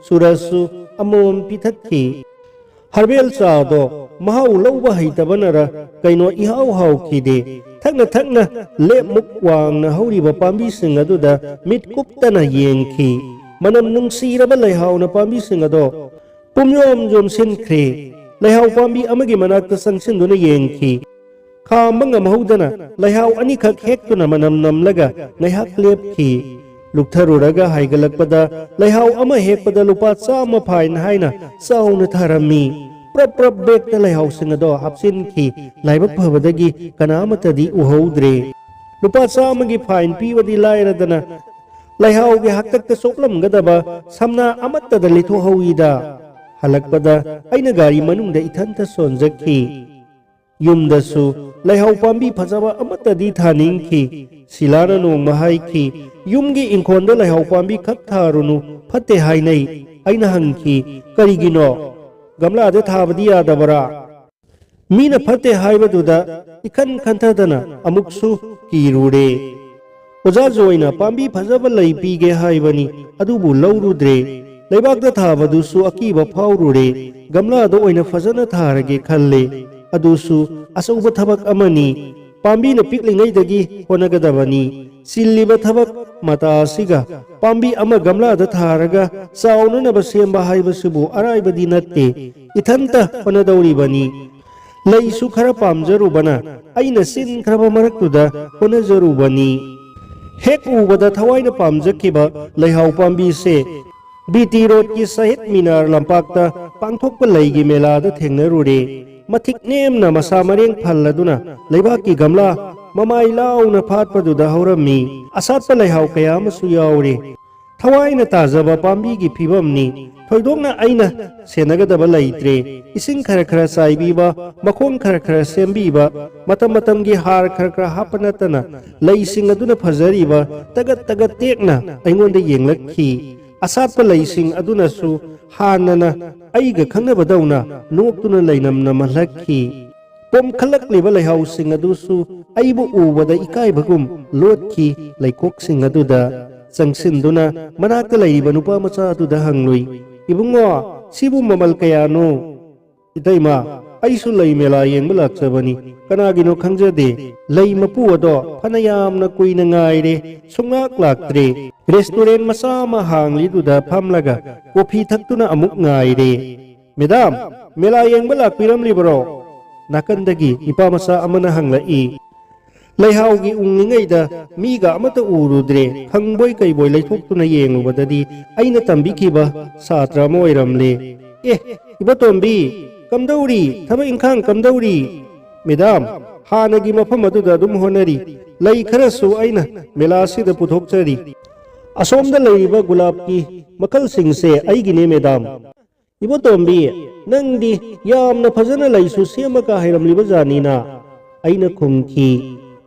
ꯁꯨꯔꯁꯁꯨ ꯑꯃꯃꯝ ꯄꯤꯊꯛꯈꯤ꯫ ꯍꯔꯕꯦꯜ ꯆꯥꯗꯣ ꯃꯍꯥꯎ ꯂꯧꯕ ꯍꯩꯇꯕꯅꯔ ꯀꯩꯅꯣ ꯏꯍꯥꯎ ꯍꯥꯎꯈꯤꯗꯦ꯫ ꯊꯛꯅ ꯊꯛꯅ ꯂꯦꯞꯃꯨꯛ ꯋꯥꯡꯅ ꯍꯧꯔꯤꯕ ꯄꯥꯝꯕꯤꯁꯤꯡ ꯑꯗꯨꯗ ꯃꯤꯠ ꯀꯨꯞꯇꯅ ꯌꯦꯡꯈꯤ꯫ ꯃꯅꯝ ꯅꯨꯡꯁꯤꯔꯕ ꯂꯩꯍꯥꯎꯅ ꯄꯥꯝꯕꯤꯁꯤꯡ ꯑꯗꯣ ꯄꯨꯝꯌꯣꯝ ꯌꯣꯝꯁꯤꯟꯈ꯭ꯔꯦ꯫ ꯂꯩꯍꯥꯎ ꯄꯥꯝꯕꯤ ꯑꯃꯒꯤ ꯃꯅꯥꯛꯇ ꯆꯪꯁꯤꯟꯗꯨꯅ ꯌꯦꯡꯈꯤ꯫ ꯈꯥꯝꯕ ꯉꯝꯍꯧꯗꯅ ꯂꯩꯍꯥꯎ ꯑꯅꯤꯈꯛ ꯍꯦꯛꯇꯨꯅ ꯃꯅꯝ ꯅꯝꯂꯒ ꯉꯥꯏꯍꯥꯛ ꯂꯦꯞꯈꯤ꯫ ꯂꯨꯞꯊꯔꯨꯔꯒ ꯍꯥꯏꯒꯠꯂꯛꯄꯗ ꯂꯩꯍꯥꯎ ꯑꯃ ꯍꯦꯛꯄꯗ ꯂꯨꯄꯥ ꯆꯥꯝꯃ ꯐꯥꯏꯟ ꯍꯥꯏꯅ ꯆꯥꯎꯅ ꯊꯥꯔꯝꯃꯤ꯫ ꯄ꯭ꯔꯞ ꯄ꯭ꯔꯞ ꯕꯦꯛꯇ ꯂꯩꯍꯥꯎꯁꯤꯡ ꯑꯗꯣ ꯍꯥꯞꯆꯤꯟꯈꯤ꯫ ꯂꯥꯏꯕꯛ ꯐꯕꯗꯒꯤ ꯀꯅꯥ ꯑꯃꯠꯇꯗꯤ ꯎꯍꯧꯗ꯭ꯔꯦ꯫ ꯂꯨꯄꯥ ꯆꯥꯝꯃꯒꯤ ꯐꯥꯏꯟ ꯄꯤꯕꯗꯤ ꯂꯥꯏꯔꯗꯅ ꯂꯩꯍꯥꯎꯒꯤ ꯍꯥꯛꯇꯛꯇ ꯆꯣꯛꯂꯝꯒꯗꯕ ꯁꯝꯅꯥ ꯑꯃꯠꯇꯗ ꯂꯤꯊꯣꯛꯍꯧꯏꯗ꯫ ꯍꯜꯂꯛꯄꯗ ꯑꯩꯅ ꯒꯥꯔꯤ ꯃꯅꯨꯡꯗ ꯏꯊꯟꯇ ꯁꯣꯟꯖꯈꯤ꯫ ꯌꯨꯝꯗꯁꯨ ꯂꯩꯍꯥꯎ ꯄꯥꯝꯕꯤ ꯐꯖꯕ ꯑꯃꯠꯇꯗꯤ ꯊꯥꯅꯤꯡꯈꯤ꯫ ꯁꯤꯂꯥꯅ ꯅꯣꯡꯃ ꯍꯥꯏꯈꯤ, "ꯌꯨꯝꯒꯤ ꯏꯪꯈꯣꯜꯗ ꯂꯩꯍꯥꯎ ꯄꯥꯝꯕꯤ ꯈꯛ ꯊꯥꯔꯨꯅꯨ, ꯐꯠꯇꯦ ꯍꯥꯏꯅꯩ"꯫ ꯑꯩꯅ ꯍꯪꯈꯤ, "ꯀꯔꯤꯒꯤꯅꯣ? ꯒꯝꯂꯥꯗ ꯊꯥꯕꯗꯤ ꯌꯥꯗꯕꯔꯥ?" ꯃꯤꯅ ꯐꯠꯇꯦ ꯍꯥꯏꯕꯗꯨꯗ ꯏꯈꯟ ꯈꯟꯊꯗꯅ ꯑꯃꯨꯛꯁꯨ ꯀꯤꯔꯨꯔꯦ꯫ ꯑꯣꯖꯥ ꯖꯣꯏꯅ ꯄꯥꯝꯕꯤ ꯐꯖꯕ ꯂꯩ ꯄꯤꯒꯦ ꯍꯥꯏꯕꯅꯤ, ꯑꯗꯨꯕꯨ ꯂꯧꯔꯨꯗ꯭ꯔꯦ꯫ ꯂꯩꯕꯥꯛꯇ ꯊꯥꯕꯗꯨꯁꯨ ꯑꯀꯤꯕ ꯐꯥꯎꯔꯨꯔꯦ꯫ ꯒꯝꯂꯥꯗ ꯑꯣꯏꯅ ꯐꯖꯅ ꯊꯥꯔꯒꯦ ꯈꯜꯂꯦ꯫ ꯑꯗꯨꯁꯨ ꯑꯆꯧꯕ ꯊꯕꯛ ꯑꯃꯅꯤ꯫ ꯄꯥꯝꯕꯤꯅ ꯄꯤꯛꯂꯤꯉꯩꯗꯒꯤ ꯍꯣꯠꯅꯒꯗꯕꯅꯤ꯫ ꯆꯤꯜꯂꯤꯕ ꯊꯕꯛ ꯃꯇꯥ ꯑꯁꯤꯒ ꯄꯥꯝꯕꯤ ꯑꯃ ꯒꯝꯂꯥꯗ ꯊꯥꯔꯒ ꯆꯥꯎꯅꯅꯕ ꯁꯦꯝꯕ ꯍꯥꯏꯕꯁꯤꯕꯨ ꯑꯔꯥꯏꯕꯗꯤ ꯅꯠꯇꯦ꯫ ꯏꯊꯟꯇ ꯍꯣꯠꯅꯗꯧꯔꯤꯕꯅꯤ꯫ ꯂꯩꯁꯨ ꯈꯔ ꯄꯥꯝꯖꯔꯨꯕꯅ ꯑꯩꯅ ꯆꯤꯟꯈ꯭ꯔꯕ ꯃꯔꯛꯇꯨꯗ ꯍꯣꯠꯅꯖꯔꯨꯕꯅꯤ꯫ ꯍꯦꯛ ꯎꯕꯗ ꯊꯋꯥꯏꯅ ꯄꯥꯝꯖꯈꯤꯕ ꯂꯩꯍꯥꯎ ꯄꯥꯝꯕꯤꯁꯦ ꯕꯤ ꯇꯤ ꯔꯣꯗꯀꯤ ꯁꯍꯤꯗ ꯃꯤꯅꯥꯔ ꯂꯝꯄꯥꯛꯇ ꯄꯥꯡꯊꯣꯛꯄ ꯂꯩꯒꯤ ꯃꯦꯂꯥꯗ ꯊꯦꯡꯅꯔꯨꯔꯦ꯫ ꯃꯊꯤꯛ ꯅꯦꯝꯅ ꯃꯁꯥ ꯃꯔꯦꯡ ꯐꯜꯂꯗꯨꯅ ꯂꯩꯕꯥꯛꯀꯤ ꯒꯝꯂꯥ ꯃꯃꯥꯏ ꯂꯥꯎꯅ ꯐꯥꯠꯄꯗꯨꯗ ꯍꯧꯔꯝꯃꯤ꯫ ꯑꯁꯥꯠꯄ ꯂꯩꯍꯥꯎ ꯀꯌꯥ ꯑꯃꯁꯨ ꯌꯥꯎꯔꯦ꯫ ꯊꯋꯥꯏꯅ ꯇꯥꯖꯕ ꯄꯥꯝꯕꯤꯒꯤ ꯐꯤꯕꯝꯅꯤ꯫ ꯊꯣꯏꯗꯣꯛꯅ ꯑꯩꯅ ꯁꯦꯟꯅꯒꯗꯕ ꯂꯩꯇ꯭ꯔꯦ꯫ ꯏꯁꯤꯡ ꯈꯔ ꯈꯔ ꯆꯥꯏꯕꯤꯕ, ꯃꯈꯣꯡ ꯈꯔ ꯈꯔ ꯁꯦꯝꯕꯤꯕ, ꯃꯇꯝ ꯃꯇꯝꯒꯤ ꯍꯥꯔ ꯈꯔ ꯈꯔ ꯍꯥꯞꯄ ꯅꯠꯇꯅ ꯂꯩꯁꯤꯡ ꯑꯗꯨꯅ ꯐꯖꯔꯤꯕ ꯇꯒꯠ ꯇꯒꯠ ꯇꯦꯛꯅ ꯑꯩꯉꯣꯟꯗ ꯌꯦꯡꯂꯛꯈꯤ꯫ ꯑꯁꯥꯠꯄ ꯂꯩꯁꯤꯡ ꯑꯗꯨꯅꯁꯨ ꯍꯥꯟꯅꯅ ꯑꯩꯒ ꯈꯪꯅꯕꯗꯧꯅ ꯅꯣꯛꯇꯨꯅ ꯂꯩꯅꯝꯅ ꯃꯜꯂꯛꯈꯤ꯫ ꯄꯣꯝꯈꯠꯂꯛꯂꯤꯕ ꯂꯩꯍꯥꯎꯁꯤꯡ ꯑꯗꯨꯁꯨ ꯑꯩꯕꯨ ꯎꯕꯗ ꯏꯀꯥꯏꯕꯒꯨꯝ ꯂꯣꯠꯈꯤ꯫ ꯂꯩꯀꯣꯛꯁꯤꯡ ꯑꯗꯨꯗ ꯆꯪꯁꯤꯟꯗꯨꯅ ꯃꯅꯥꯛꯇ ꯂꯩꯔꯤꯕ ꯅꯨꯄꯥ ꯃꯆꯥ ꯑꯗꯨꯗ ꯍꯪꯂꯨꯏ, "ꯏꯕꯨꯡꯉꯣ, ꯁꯤꯕꯨ ꯃꯃꯜ ꯀꯌꯥꯅꯣ?" "ꯏꯇꯩꯃ, ꯑꯩꯁꯨ ꯂꯩ ꯃꯦꯂꯥ ꯌꯦꯡꯕ ꯂꯥꯛꯆꯕꯅꯤ꯫ ꯀꯅꯥꯒꯤꯅꯣ ꯈꯪꯖꯗꯦ꯫ ꯂꯩ ꯃꯄꯨ ꯑꯗꯣ ꯐꯅ ꯌꯥꯝꯅ ꯀꯨꯏꯅ ꯉꯥꯏꯔꯦ, ꯁꯨꯡꯂꯥꯛ ꯂꯥꯛꯇ꯭ꯔꯦ꯫ ꯔꯦꯁꯇꯨꯔꯦꯟ ꯃꯆꯥ ꯑꯃ ꯍꯥꯡꯂꯤꯗꯨꯗ ꯐꯝꯂꯒ ꯀꯣꯐꯤ ꯊꯛꯇꯨꯅ ꯑꯃꯨꯛ ꯉꯥꯏꯔꯦ꯫ ꯃꯦꯗꯥꯝ, ꯃꯦꯂꯥ ꯌꯦꯡꯕ ꯂꯥꯛꯄꯤꯔꯝꯂꯤꯕꯔꯣ?" ꯅꯥꯀꯟꯗꯒꯤ ꯅꯤꯄꯥ ꯃꯆꯥ ꯑꯃꯅ ꯍꯪꯂꯛꯏ꯫ ꯂꯩꯍꯥꯎꯒꯤ ꯎꯪꯂꯤꯉꯩꯗ ꯃꯤꯒ ꯑꯃꯠꯇ ꯎꯔꯨꯗ꯭ꯔꯦ꯫ ꯈꯪꯕꯣꯏ ꯀꯩꯕꯣꯏ ꯂꯩꯊꯣꯛꯇꯨꯅ ꯌꯦꯡꯂꯨꯕꯗꯗꯤ ꯑꯩꯅ ꯇꯝꯕꯤꯈꯤꯕ ꯁꯥꯇ꯭ꯔ ꯑꯃ ꯑꯣꯏꯔꯝꯂꯦ꯫ "ꯑꯦ, ꯏꯕꯣꯇꯣꯝꯕꯤ, ꯀꯝꯗꯧꯔꯤ? ꯊꯕꯛ ꯏꯪꯈꯥꯡ ꯀꯝꯗꯧꯔꯤ?" "ꯃꯦꯗꯥꯝ, ꯍꯥꯟꯅꯒꯤ ꯃꯐꯝ ꯑꯗꯨꯗ ꯑꯗꯨꯝ ꯍꯣꯠꯅꯔꯤ꯫ ꯂꯩ ꯈꯔꯁꯨ ꯑꯩꯅ ꯃꯦꯂꯥꯁꯤꯗ ꯄꯨꯊꯣꯛꯆꯔꯤ꯫ ꯑꯁꯣꯝꯗ ꯂꯩꯔꯤꯕ ꯒꯨꯂꯥꯞꯀꯤ ꯃꯈꯜꯁꯤꯡꯁꯦ ꯑꯩꯒꯤꯅꯦ, ꯃꯦꯗꯥꯝ꯫ ꯏꯕꯣꯇꯣꯝꯕꯤ, ꯅꯪꯗꯤ ꯌꯥꯝꯅ ꯐꯖꯅ ꯂꯩꯁꯨ ꯁꯦꯝꯃꯒ ꯍꯩꯔꯝꯂꯤꯕ ꯖꯥꯠꯅꯤꯅ," ꯑꯩꯅ ꯈꯨꯝꯈꯤ꯫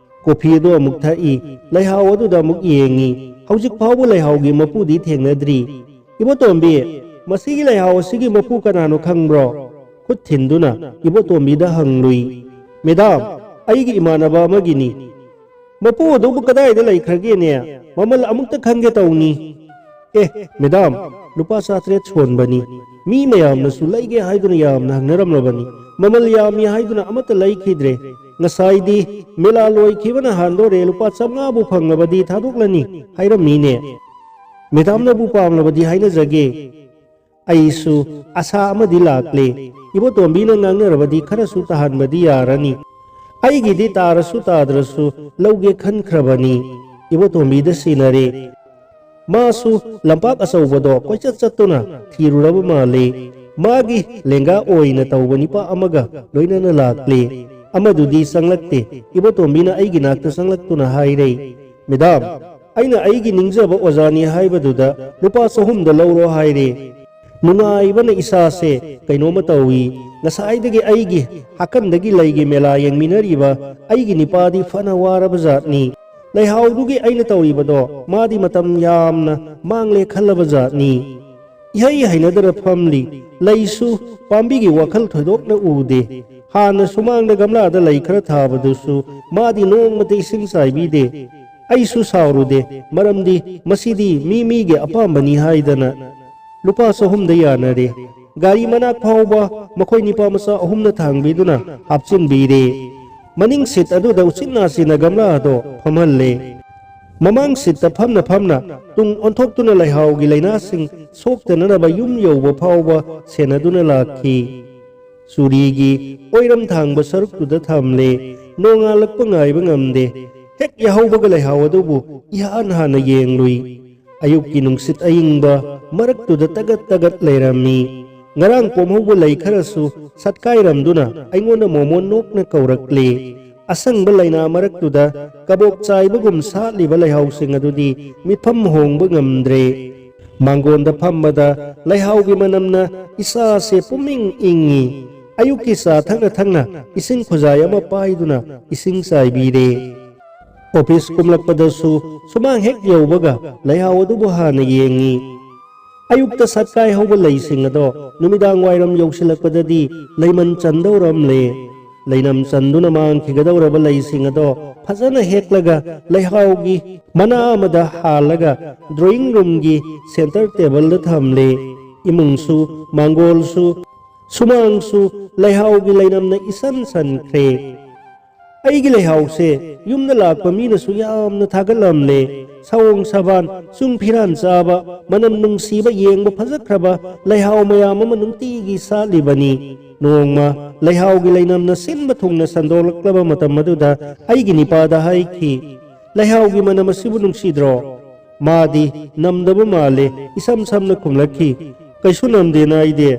ꯀꯣꯐꯤ ꯑꯗꯨ ꯑꯃꯨꯛ ꯊꯛꯏ, ꯂꯩꯍꯥꯎ ꯑꯗꯨꯗ ꯑꯃꯨꯛ ꯌꯦꯡꯉꯤ꯫ ꯍꯧꯖꯤꯛ ꯐꯥꯎꯕ ꯂꯩꯍꯥꯎꯒꯤ ꯃꯄꯨꯗꯤ ꯊꯦꯡꯅꯗ꯭ꯔꯤ꯫ "ꯏꯕꯣꯇꯣꯝꯕꯤ, ꯃꯁꯤꯒꯤ ꯂꯩꯍꯥꯎ ꯑꯁꯤꯒꯤ ꯃꯄꯨ ꯀꯅꯥꯅꯣ ꯈꯪꯕ꯭ꯔꯣ?" ꯈꯨꯠ ꯊꯤꯟꯗꯨꯅ ꯏꯕꯣꯇꯣꯝꯕꯤꯗ ꯍꯪꯂꯨꯏ꯫ "ꯃꯦꯗꯥꯝ, ꯑꯩꯒꯤ ꯏꯃꯥꯟꯅꯕ ꯑꯃꯒꯤꯅꯤ꯫" "ꯃꯄꯨ ꯑꯗꯨꯕꯨ ꯀꯗꯥꯏꯗ ꯂꯩꯈ꯭ꯔꯒꯦꯅꯦ? ꯃꯃꯜ ꯑꯃꯨꯛꯇ ꯈꯪꯒꯦ ꯇꯧꯅꯤ꯫" "ꯑꯦ, ꯃꯦꯗꯥꯝ, ꯂꯨꯄꯥ ꯆꯥꯇ꯭ꯔꯦꯠ ꯁꯣꯟꯕꯅꯤ꯫ ꯃꯤ ꯃꯌꯥꯝꯅꯁꯨ ꯂꯩꯒꯦ ꯍꯥꯏꯗꯨꯅ ꯌꯥꯝꯅ ꯍꯪꯅꯔꯝꯂꯕꯅꯤ꯫ ꯃꯃꯜ ꯌꯥꯝꯃꯤ ꯍꯥꯏꯗꯨꯅ ꯑꯃꯠꯇ ꯂꯩꯈꯤꯗ꯭ꯔꯦ꯫ ꯉꯁꯥꯏꯗꯤ ꯃꯦꯂꯥ ꯂꯣꯏꯈꯤꯕꯅ ꯍꯥꯟꯗꯣꯔꯦ, ꯂꯨꯄꯥ ꯆꯥꯝꯃꯉꯥꯕꯨ ꯐꯪꯂꯕꯗꯤ ꯊꯥꯗꯣꯛꯂꯅꯤ ꯍꯥꯏꯔꯝꯃꯤꯅꯦ꯫ ꯃꯦꯗꯥꯝꯅꯕꯨ ꯄꯥꯝꯂꯕꯗꯤ ꯍꯥꯏꯅꯖꯒꯦ꯫" ꯑꯩꯁꯨ ꯑꯁꯥ ꯑꯃꯗꯤ ꯂꯥꯛꯂꯦ꯫ ꯏꯕꯣꯇꯣꯝꯕꯤꯅ ꯉꯥꯡꯅꯔꯕꯗꯤ ꯈꯔꯁꯨ ꯇꯥꯍꯟꯕꯗꯤ ꯌꯥꯔꯅꯤ꯫ ꯑꯩꯒꯤꯗꯤ ꯇꯥꯔꯁꯨ ꯇꯥꯗ꯭ꯔꯁꯨ ꯂꯧꯒꯦ ꯈꯟꯈ꯭ꯔꯕꯅꯤ꯫ ꯏꯕꯣꯇꯣꯝꯕꯤꯗ ꯁꯤꯟꯅꯔꯦ꯫ ꯃꯥꯁꯨ ꯂꯝꯄꯥꯛ ꯑꯆꯧꯕꯗꯣ ꯀꯣꯏꯆꯠ ꯆꯠꯇꯨꯅ ꯊꯤꯔꯨꯔꯕ ꯃꯥꯜꯂꯤ꯫ ꯃꯥꯒꯤ ꯂꯦꯡꯒꯥ ꯑꯣꯏꯅ ꯇꯧꯕ ꯅꯨꯄꯥ ꯑꯃꯒ ꯂꯣꯏꯅꯅ ꯂꯥꯛꯂꯦ꯫ ꯑꯃꯗꯨꯗꯤ ꯆꯪꯂꯛꯇꯦ꯫ ꯏꯕꯣꯇꯣꯝꯕꯤꯅ ꯑꯩꯒꯤ ꯅꯥꯛꯇ ꯆꯪꯂꯛꯇꯨꯅ ꯍꯥꯏꯔꯦ, "ꯃꯦꯗꯥꯝ, ꯑꯩꯅ ꯑꯩꯒꯤ ꯅꯤꯡꯖꯕ ꯑꯣꯖꯥꯅꯤ ꯍꯥꯏꯕꯗꯨꯗ ꯂꯨꯄꯥ ꯆꯍꯨꯝꯗ ꯂꯧꯔꯣ ꯍꯥꯏꯔꯦ꯫ ꯅꯨꯡꯉꯥꯏꯕꯅ ꯏꯁꯥꯁꯦ ꯀꯩꯅꯣꯝꯃ ꯇꯧꯏ꯫ ꯉꯁꯥꯏꯗꯒꯤ ꯑꯩꯒꯤ ꯍꯥꯀꯝꯗꯒꯤ ꯂꯩꯒꯤ ꯃꯦꯂꯥ ꯌꯦꯡꯃꯤꯟꯅꯔꯤꯕ ꯑꯩꯒꯤ ꯅꯤꯄꯥꯗꯤ ꯐꯅ ꯋꯥꯔꯕ ꯖꯥꯠꯅꯤ꯫ ꯂꯩꯍꯥꯎꯗꯨꯒꯤ ꯑꯩꯅ ꯇꯧꯔꯤꯕꯗꯣ ꯃꯥꯗꯤ ꯃꯇꯝ ꯌꯥꯝꯅ ꯃꯥꯡꯂꯦ ꯈꯜꯂꯕ ꯖꯥꯠꯅꯤ꯫ ꯏꯍꯩ ꯍꯩꯅꯗꯅ ꯐꯝꯂꯤ꯫ ꯂꯩꯁꯨ ꯄꯥꯝꯕꯤꯒꯤ ꯋꯥꯈꯜ ꯊꯣꯏꯗꯣꯛꯅ ꯎꯗꯦ꯫ ꯍꯥꯟꯅ ꯁꯨꯃꯥꯡꯗ ꯒꯝꯂꯥꯗ ꯂꯩ ꯈꯔ ꯊꯥꯕꯗꯨꯁꯨ ꯃꯥꯗꯤ ꯅꯣꯡꯃꯇ ꯏꯁꯤꯡ ꯆꯥꯏꯕꯤꯗꯦ꯫ ꯑꯩꯁꯨ ꯁꯥꯎꯔꯨꯗꯦ, ꯃꯔꯝꯗꯤ ꯃꯁꯤꯗꯤ ꯃꯤ ꯃꯤꯒꯤ ꯑꯄꯥꯝꯕꯅꯤ ꯍꯥꯏꯗꯅ ꯂꯨꯄꯥ ꯆꯍꯨꯝꯗ ꯌꯥꯅꯔꯦ꯫ ꯒꯥꯔꯤ ꯃꯅꯥꯛ ꯐꯥꯎꯕ ꯃꯈꯣꯏ ꯅꯤꯄꯥ ꯃꯆꯥ ꯑꯍꯨꯝꯅ ꯊꯥꯡꯕꯤꯗꯨꯅ ꯍꯥꯞꯆꯤꯟꯕꯤꯔꯦ꯫ ꯃꯅꯤꯡ ꯁꯤꯠ ꯑꯗꯨꯗ ꯎꯆꯤꯟ ꯅꯥꯆꯤꯟꯅ ꯒꯝꯂꯥ ꯑꯗꯣ ꯐꯝꯍꯜꯂꯦ꯫ ꯃꯃꯥꯡ ꯁꯤꯠꯇ ꯐꯝꯅ ꯐꯝꯅ ꯇꯨꯡ ꯑꯣꯟꯊꯣꯛꯇꯨꯅ ꯂꯩꯍꯥꯎꯒꯤ ꯂꯥꯏꯅꯥꯁꯤꯡ ꯁꯣꯛꯇꯅꯅꯕ ꯌꯨꯝ ꯌꯧꯕ ꯐꯥꯎꯕ ꯁꯦꯟꯅꯗꯨꯅ ꯂꯥꯛꯈꯤ꯫ ꯆꯨꯔꯤꯒꯤ ꯑꯣꯏꯔꯝ ꯊꯥꯡꯕ ꯁꯔꯨꯛꯇꯨꯗ ꯊꯝꯂꯦ꯫ ꯅꯣꯡꯉꯥꯜꯂꯛꯄ ꯉꯥꯏꯕ ꯉꯝꯗꯦ꯫ ꯍꯦꯛ ꯌꯥꯍꯧꯕꯒ ꯂꯩꯍꯥꯎ ꯑꯗꯨꯕꯨ ꯏꯍꯥꯟ ꯍꯥꯟꯅ ꯌꯦꯡꯂꯨꯏ꯫ ꯑꯌꯨꯛꯀꯤ ꯅꯨꯡꯁꯤꯠ ꯑꯏꯪꯕ ꯃꯔꯛꯇꯨꯗ ꯇꯒꯠ ꯇꯒꯠ ꯂꯩꯔꯝꯃꯤ꯫ ꯉꯔꯥꯡ ꯄꯣꯝꯍꯧꯕ ꯂꯩ ꯈꯔꯁꯨ ꯁꯠꯀꯥꯏꯔꯝꯗꯨꯅ ꯑꯩꯉꯣꯟꯗ ꯃꯣꯃꯣꯟ ꯅꯣꯛꯅ ꯀꯧꯔꯛꯂꯦ꯫ ꯑꯁꯪꯕ ꯂꯩꯅꯥ ꯃꯔꯛꯇꯨꯗ ꯀꯕꯣꯛ ꯆꯥꯏꯕꯒꯨꯝ ꯁꯥꯠꯂꯤꯕ ꯂꯩꯍꯥꯎꯁꯤꯡ ꯑꯗꯨꯗꯤ ꯃꯤꯐꯝ ꯍꯣꯡꯕ ꯉꯝꯗ꯭ꯔꯦ꯫ ꯃꯥꯡꯒꯣꯟꯗ ꯐꯝꯕꯗ ꯂꯩꯍꯥꯎꯒꯤ ꯃꯅꯝꯅ ꯏꯁꯥꯁꯦ ꯄꯨꯝꯏꯪ ꯏꯪꯉꯤ꯫ ꯑꯌꯨꯛꯀꯤ ꯆꯥ ꯊꯛꯅ ꯊꯛꯅ ꯏꯁꯤꯡ ꯈꯨꯖꯥꯏ ꯑꯃ ꯄꯥꯏꯗꯨꯅ ꯏꯁꯤꯡ ꯆꯥꯏꯕꯤꯔꯦ꯫ ꯑꯣꯐꯤꯁ ꯀꯨꯝꯂꯛꯄꯗꯁꯨ ꯁꯨꯃꯥꯡ ꯍꯦꯛ ꯌꯧꯕꯒ ꯂꯩꯍꯥꯎ ꯑꯗꯨꯕꯨ ꯍꯥꯟꯅ ꯌꯦꯡꯉꯤ꯫ ꯑꯌꯨꯛꯇ ꯁꯠꯀꯥꯏ ꯍꯧꯕ ꯂꯩꯁꯤꯡ ꯑꯗꯣ ꯅꯨꯃꯤꯗꯥꯡ ꯋꯥꯏꯔꯝ ꯌꯧꯁꯤꯜꯂꯛꯄꯗꯗꯤ ꯂꯩꯃꯟ ꯆꯟꯗꯧꯔꯝꯂꯦ꯫ ꯂꯩꯅꯝ ꯆꯟꯗꯨꯅ ꯃꯥꯡꯈꯤꯒꯗꯧꯔꯕ ꯂꯩꯁꯤꯡ ꯑꯗꯣ ꯐꯖꯅ ꯍꯦꯛꯂꯒ ꯂꯩꯍꯥꯎꯒꯤ ꯃꯅꯥ ꯑꯃꯗ ꯍꯥꯜꯂꯒ ꯗ꯭ꯔꯣꯌꯤꯡ ꯔꯨꯝꯒꯤ ꯁꯦꯟꯇꯔ ꯇꯦꯕꯜꯗ ꯊꯝꯂꯦ꯫ ꯏꯃꯨꯡꯁꯨ ꯃꯥꯡꯒꯣꯜꯁꯨ ꯁꯨꯃꯥꯡꯁꯨ ꯂꯩꯍꯥꯎꯒꯤ ꯂꯩꯅꯝꯅ ꯏꯁꯟ ꯁꯟꯈ꯭ꯔꯦ꯫ ꯑꯩꯒꯤ ꯂꯩꯍꯥꯎꯁꯦ ꯌꯨꯝꯗ ꯂꯥꯛꯄ ꯃꯤꯅꯁꯨ ꯌꯥꯝꯅ ꯊꯥꯒꯠꯂꯝꯂꯦ꯫ ꯁꯑꯣꯡ ꯁꯥꯕꯥꯟ, ꯆꯨꯡ ꯐꯤꯔꯥꯟ ꯆꯥꯕ, ꯃꯅꯝ ꯅꯨꯡꯁꯤꯕ, ꯌꯦꯡꯕ ꯐꯖꯈ꯭ꯔꯕ ꯂꯩꯍꯥꯎ ꯃꯌꯥꯝ ꯑꯃ ꯅꯨꯡꯇꯤꯒꯤ ꯁꯥꯠꯂꯤꯕꯅꯤ꯫ ꯅꯣꯡꯃ ꯂꯩꯍꯥꯎꯒꯤ ꯂꯩꯅꯝꯅ ꯁꯤꯟꯕ ꯊꯨꯡꯅ ꯁꯟꯗꯣꯛꯂꯛꯂꯕ ꯃꯇꯝ ꯑꯗꯨꯗ ꯑꯩꯒꯤ ꯅꯤꯄꯥꯗ ꯍꯥꯏꯈꯤ, "ꯂꯩꯍꯥꯎꯒꯤ ꯃꯅꯝ ꯑꯁꯤꯕꯨ ꯅꯨꯡꯁꯤꯗ꯭ꯔꯣ?" ꯃꯥꯗꯤ ꯅꯝꯗꯕ ꯃꯥꯜꯂꯦ, ꯏꯁꯝ ꯁꯝꯅ ꯈꯨꯝꯂꯛꯈꯤ, "ꯀꯩꯁꯨ ꯅꯝꯗꯦꯅ ꯑꯩꯗꯤ꯫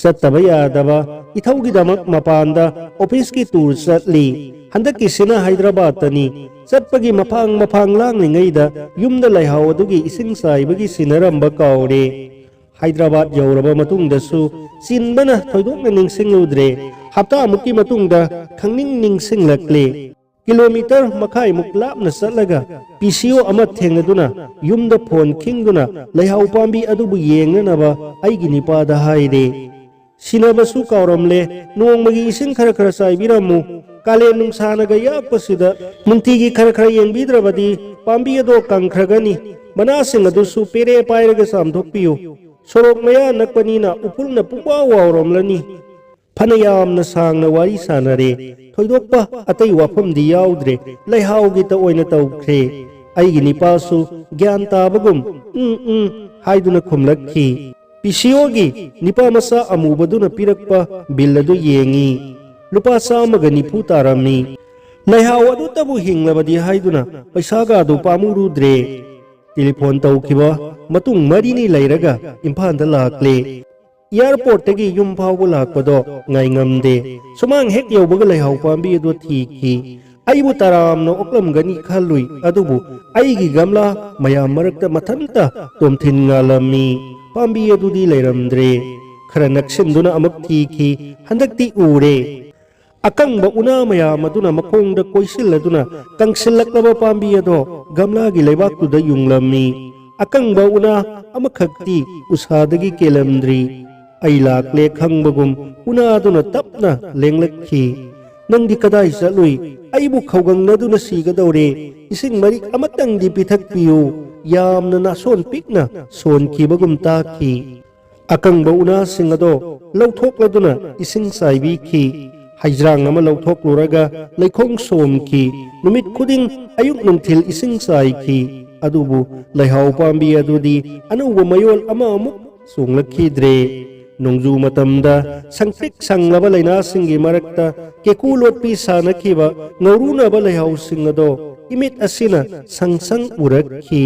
ꯆꯠꯇꯕ ꯌꯥꯗꯕ ꯏꯊꯧꯒꯤꯗꯃꯛ ꯃꯄꯥꯟꯗ ꯑꯣꯐꯤꯁꯀꯤ ꯇꯨꯔ ꯆꯠꯂꯤ꯫ ꯍꯟꯗꯛꯀꯤꯁꯤꯅ ꯍꯥꯏꯗ꯭ꯔꯕꯥꯗꯇꯅꯤ꯫ ꯆꯠꯄꯒꯤ ꯃꯐꯥꯡ ꯃꯐꯥꯡ ꯂꯥꯡꯂꯤꯉꯩꯗ ꯌꯨꯝꯗ ꯂꯩꯍꯥꯎ ꯑꯗꯨꯒꯤ ꯏꯁꯤꯡ ꯆꯥꯏꯕꯒꯤ ꯁꯤꯟꯅꯔꯝꯕ ꯀꯥꯎꯔꯦ꯫ ꯍꯥꯏꯗ꯭ꯔꯕꯥꯗ ꯌꯧꯔꯕ ꯃꯇꯨꯡꯗꯁꯨ ꯆꯤꯟꯕꯅ ꯊꯣꯏꯗꯣꯛꯅ ꯅꯤꯡꯁꯤꯡꯂꯨꯗ꯭ꯔꯦ꯫ ꯍꯞꯇꯥꯃꯨꯛꯀꯤ ꯃꯇꯨꯡꯗ ꯈꯪꯅꯤꯡ ꯅꯤꯡꯁꯤꯡꯂꯛꯂꯦ꯫ ꯀꯤꯂꯣꯃꯤꯇꯔ ꯃꯈꯥꯏꯃꯨꯛ ꯂꯥꯞꯅ ꯆꯠꯂꯒ ꯄꯤ ꯁꯤ ꯑꯣ ꯑꯃ ꯊꯦꯡꯅꯗꯨꯅ ꯌꯨꯝꯗ ꯐꯣꯟ ꯈꯤꯡꯗꯨꯅ ꯂꯩꯍꯥꯎ ꯄꯥꯝꯕꯤ ꯑꯗꯨꯕꯨ ꯌꯦꯡꯅꯅꯕ ꯑꯩꯒꯤ ꯅꯤꯄꯥꯗ ꯍꯥꯏꯔꯦ꯫ ꯁꯤꯟꯅꯕꯁꯨ ꯀꯥꯎꯔꯝꯂꯦ꯫ ꯅꯣꯡꯃꯒꯤ ꯏꯁꯤꯡ ꯈꯔ ꯈꯔ ꯆꯥꯏꯕꯤꯔꯝꯃꯨ꯫ ꯀꯥꯂꯦꯟ ꯅꯨꯡꯁꯥꯅꯒ ꯌꯥꯛꯄꯁꯤꯗ ꯅꯨꯡꯇꯤꯒꯤ ꯈꯔ ꯈꯔ ꯌꯦꯡꯕꯤꯗ꯭ꯔꯕꯗꯤ ꯄꯥꯝꯕꯤ ꯑꯗꯣ ꯀꯪꯈ꯭ꯔꯒꯅꯤ꯫ ꯃꯅꯥꯁꯤꯡ ꯑꯗꯨꯁꯨ ꯄꯦꯔꯦ ꯄꯥꯏꯔꯒ ꯆꯥꯝꯊꯣꯛꯄꯤꯌꯨ꯫ ꯁꯣꯔꯣꯛ ꯃꯌꯥ ꯅꯛꯄꯅꯤꯅ ꯎꯐꯨꯜꯅ ꯄꯨꯡꯋꯥꯎ ꯋꯥꯎꯔꯝꯂꯅꯤ꯫ ꯐꯅ ꯌꯥꯝꯅ ꯁꯥꯡꯅ ꯋꯥꯔꯤ ꯁꯥꯟꯅꯔꯦ꯫ ꯊꯣꯏꯗꯣꯛꯄ ꯑꯇꯩ ꯋꯥꯐꯝꯗꯤ ꯌꯥꯎꯗ꯭ꯔꯦ꯫ ꯂꯩꯍꯥꯎꯒꯤꯇ ꯑꯣꯏꯅ ꯇꯧꯈ꯭ꯔꯦ꯫ ꯑꯩꯒꯤ ꯅꯤꯄꯥꯁꯨ ꯒ꯭ꯌꯥꯟ ꯇꯥꯕꯒꯨꯝ "ꯎꯝ, ꯎꯝ" ꯍꯥꯏꯗꯨꯅ ꯈꯨꯝꯂꯛꯈꯤ꯫ ꯄꯤ ꯁꯤ ꯑꯣꯒꯤ ꯅꯤꯄꯥ ꯃꯆꯥ ꯑꯃꯨꯕꯗꯨꯅ ꯄꯤꯔꯛꯄ ꯕꯤꯜ ꯑꯗꯨ ꯌꯦꯡꯉꯤ꯫ ꯂꯨꯄꯥ ꯆꯥꯝꯃꯒ ꯅꯤꯐꯨ ꯇꯥꯔꯝꯃꯤ꯫ ꯂꯩꯍꯥꯎ ꯑꯗꯨꯇꯕꯨ ꯍꯤꯡꯂꯕꯗꯤ ꯍꯥꯏꯗꯨꯅ ꯄꯩꯁꯥꯒ ꯑꯗꯨ ꯄꯥꯝꯃꯨꯔꯨꯗ꯭ꯔꯦ꯫ ꯇꯦꯂꯤꯐꯣꯟ ꯇꯧꯈꯤꯕ ꯃꯇꯨꯡ ꯃꯔꯤꯅꯤ ꯂꯩꯔꯒ ꯏꯝꯐꯥꯜꯗ ꯂꯥꯛꯂꯦ꯫ ꯑꯦꯌꯥꯔꯄꯣꯔꯠꯇꯒꯤ ꯌꯨꯝ ꯐꯥꯎꯕ ꯂꯥꯛꯄꯗꯣ ꯉꯥꯏꯉꯝꯗꯦ꯫ ꯁꯨꯃꯥꯡ ꯍꯦꯛ ꯌꯧꯕꯒ ꯂꯩꯍꯥꯎ ꯄꯥꯝꯕꯤ ꯑꯗꯨ ꯊꯤꯈꯤ꯫ ꯑꯩꯕꯨ ꯇꯔꯥꯝꯅ ꯑꯣꯛꯂꯝꯒꯅꯤ ꯈꯜꯂꯨꯏ, ꯑꯗꯨꯕꯨ ꯑꯩꯒꯤ ꯒꯝꯂꯥ ꯃꯌꯥꯝ ꯃꯔꯛꯇ ꯃꯊꯟꯇ ꯇꯣꯝꯊꯤꯟ ꯉꯥꯜꯂꯝꯃꯤ꯫ ꯄꯥꯝꯕꯤ ꯑꯗꯨꯗꯤ ꯂꯩꯔꯝꯗ꯭ꯔꯦ꯫ ꯈꯔ ꯅꯛꯁꯤꯟꯗꯨꯅ ꯑꯃꯨꯛ ꯊꯤꯈꯤ꯫ ꯍꯟꯗꯛꯇꯤ ꯎꯔꯦ꯫ ꯑꯀꯪꯕ ꯎꯅꯥ ꯃꯌꯥꯝ ꯑꯗꯨꯅ ꯃꯈꯣꯡꯗ ꯀꯣꯏꯁꯤꯜꯂꯗꯨꯅ ꯀꯪꯁꯤꯜꯂꯛꯂꯕ ꯄꯥꯝꯕꯤ ꯑꯗꯣ ꯒꯝꯂꯥꯒꯤ ꯂꯩꯕꯥꯛꯇꯨꯗ ꯌꯨꯡꯂꯝꯃꯤ꯫ ꯑꯀꯪꯕ ꯎꯅꯥ ꯑꯃꯈꯛꯇꯤ ꯎꯁꯥꯗꯒꯤ ꯀꯦꯜꯂꯝꯗ꯭ꯔꯤ꯫ ꯑꯩ ꯂꯥꯛꯂꯦ ꯈꯪꯕꯒꯨꯝ ꯎꯅꯥꯗꯨꯅ ꯇꯞꯅ ꯂꯦꯡꯂꯛꯈꯤ꯫ "ꯅꯪꯗꯤ ꯀꯗꯥꯏ ꯆꯠꯂꯨꯏ? ꯑꯩꯕꯨ ꯈꯧꯒꯪꯅꯗꯨꯅ ꯁꯤꯒꯗꯧꯔꯦ꯫ ꯏꯁꯤꯡ ꯃꯔꯤꯛ ꯑꯃꯇꯪꯗꯤ ꯄꯤꯊꯛꯄꯤꯌꯨ"꯫ ꯌꯥꯝꯅ ꯅꯥꯁꯣꯟ ꯄꯤꯛꯅ ꯁꯣꯟꯈꯤꯕꯒꯨꯝ ꯇꯥꯈꯤ꯫ ꯑꯀꯪꯕ ꯎꯅꯥꯁꯤꯡ ꯑꯗꯣ ꯂꯧꯊꯣꯛꯂꯗꯨꯅ ꯏꯁꯤꯡ ꯆꯥꯏꯕꯤꯈꯤ꯫ ꯍꯩꯖ꯭ꯔꯥꯡ ꯑꯃ ꯂꯧꯊꯣꯛꯂꯨꯔꯒ ꯂꯩꯈꯣꯡ ꯁꯣꯝꯈꯤ꯫ ꯅꯨꯃꯤꯠ ꯈꯨꯗꯤꯡ ꯑꯌꯨꯛ ꯅꯨꯡꯊꯤꯜ ꯏꯁꯤꯡ ꯆꯥꯏꯈꯤ꯫ ꯑꯗꯨꯕꯨ ꯂꯩꯍꯥꯎ ꯄꯥꯝꯕꯤ ꯑꯗꯨꯗꯤ ꯑꯅꯧꯕ ꯃꯌꯣꯜ ꯑꯃ ꯑꯃꯨꯛ ꯆꯣꯡꯂꯛꯈꯤꯗ꯭ꯔꯦ꯫ ꯅꯣꯡꯖꯨ ꯃꯇꯝꯗ ꯁꯪꯇ꯭ꯔꯤꯛ ꯁꯪꯂꯕ ꯂꯩꯅꯥꯁꯤꯡꯒꯤ ꯃꯔꯛꯇ ꯀꯦꯀꯨ ꯂꯣꯠꯄꯤ ꯁꯥꯟꯅꯈꯤꯕ ꯉꯧꯔꯨꯅꯕ ꯂꯩꯍꯥꯎꯁꯤꯡ ꯑꯗꯣ ꯏꯃꯤꯠ ꯑꯁꯤꯅ ꯁꯪ ꯁꯪ ꯎꯔꯛꯈꯤ꯫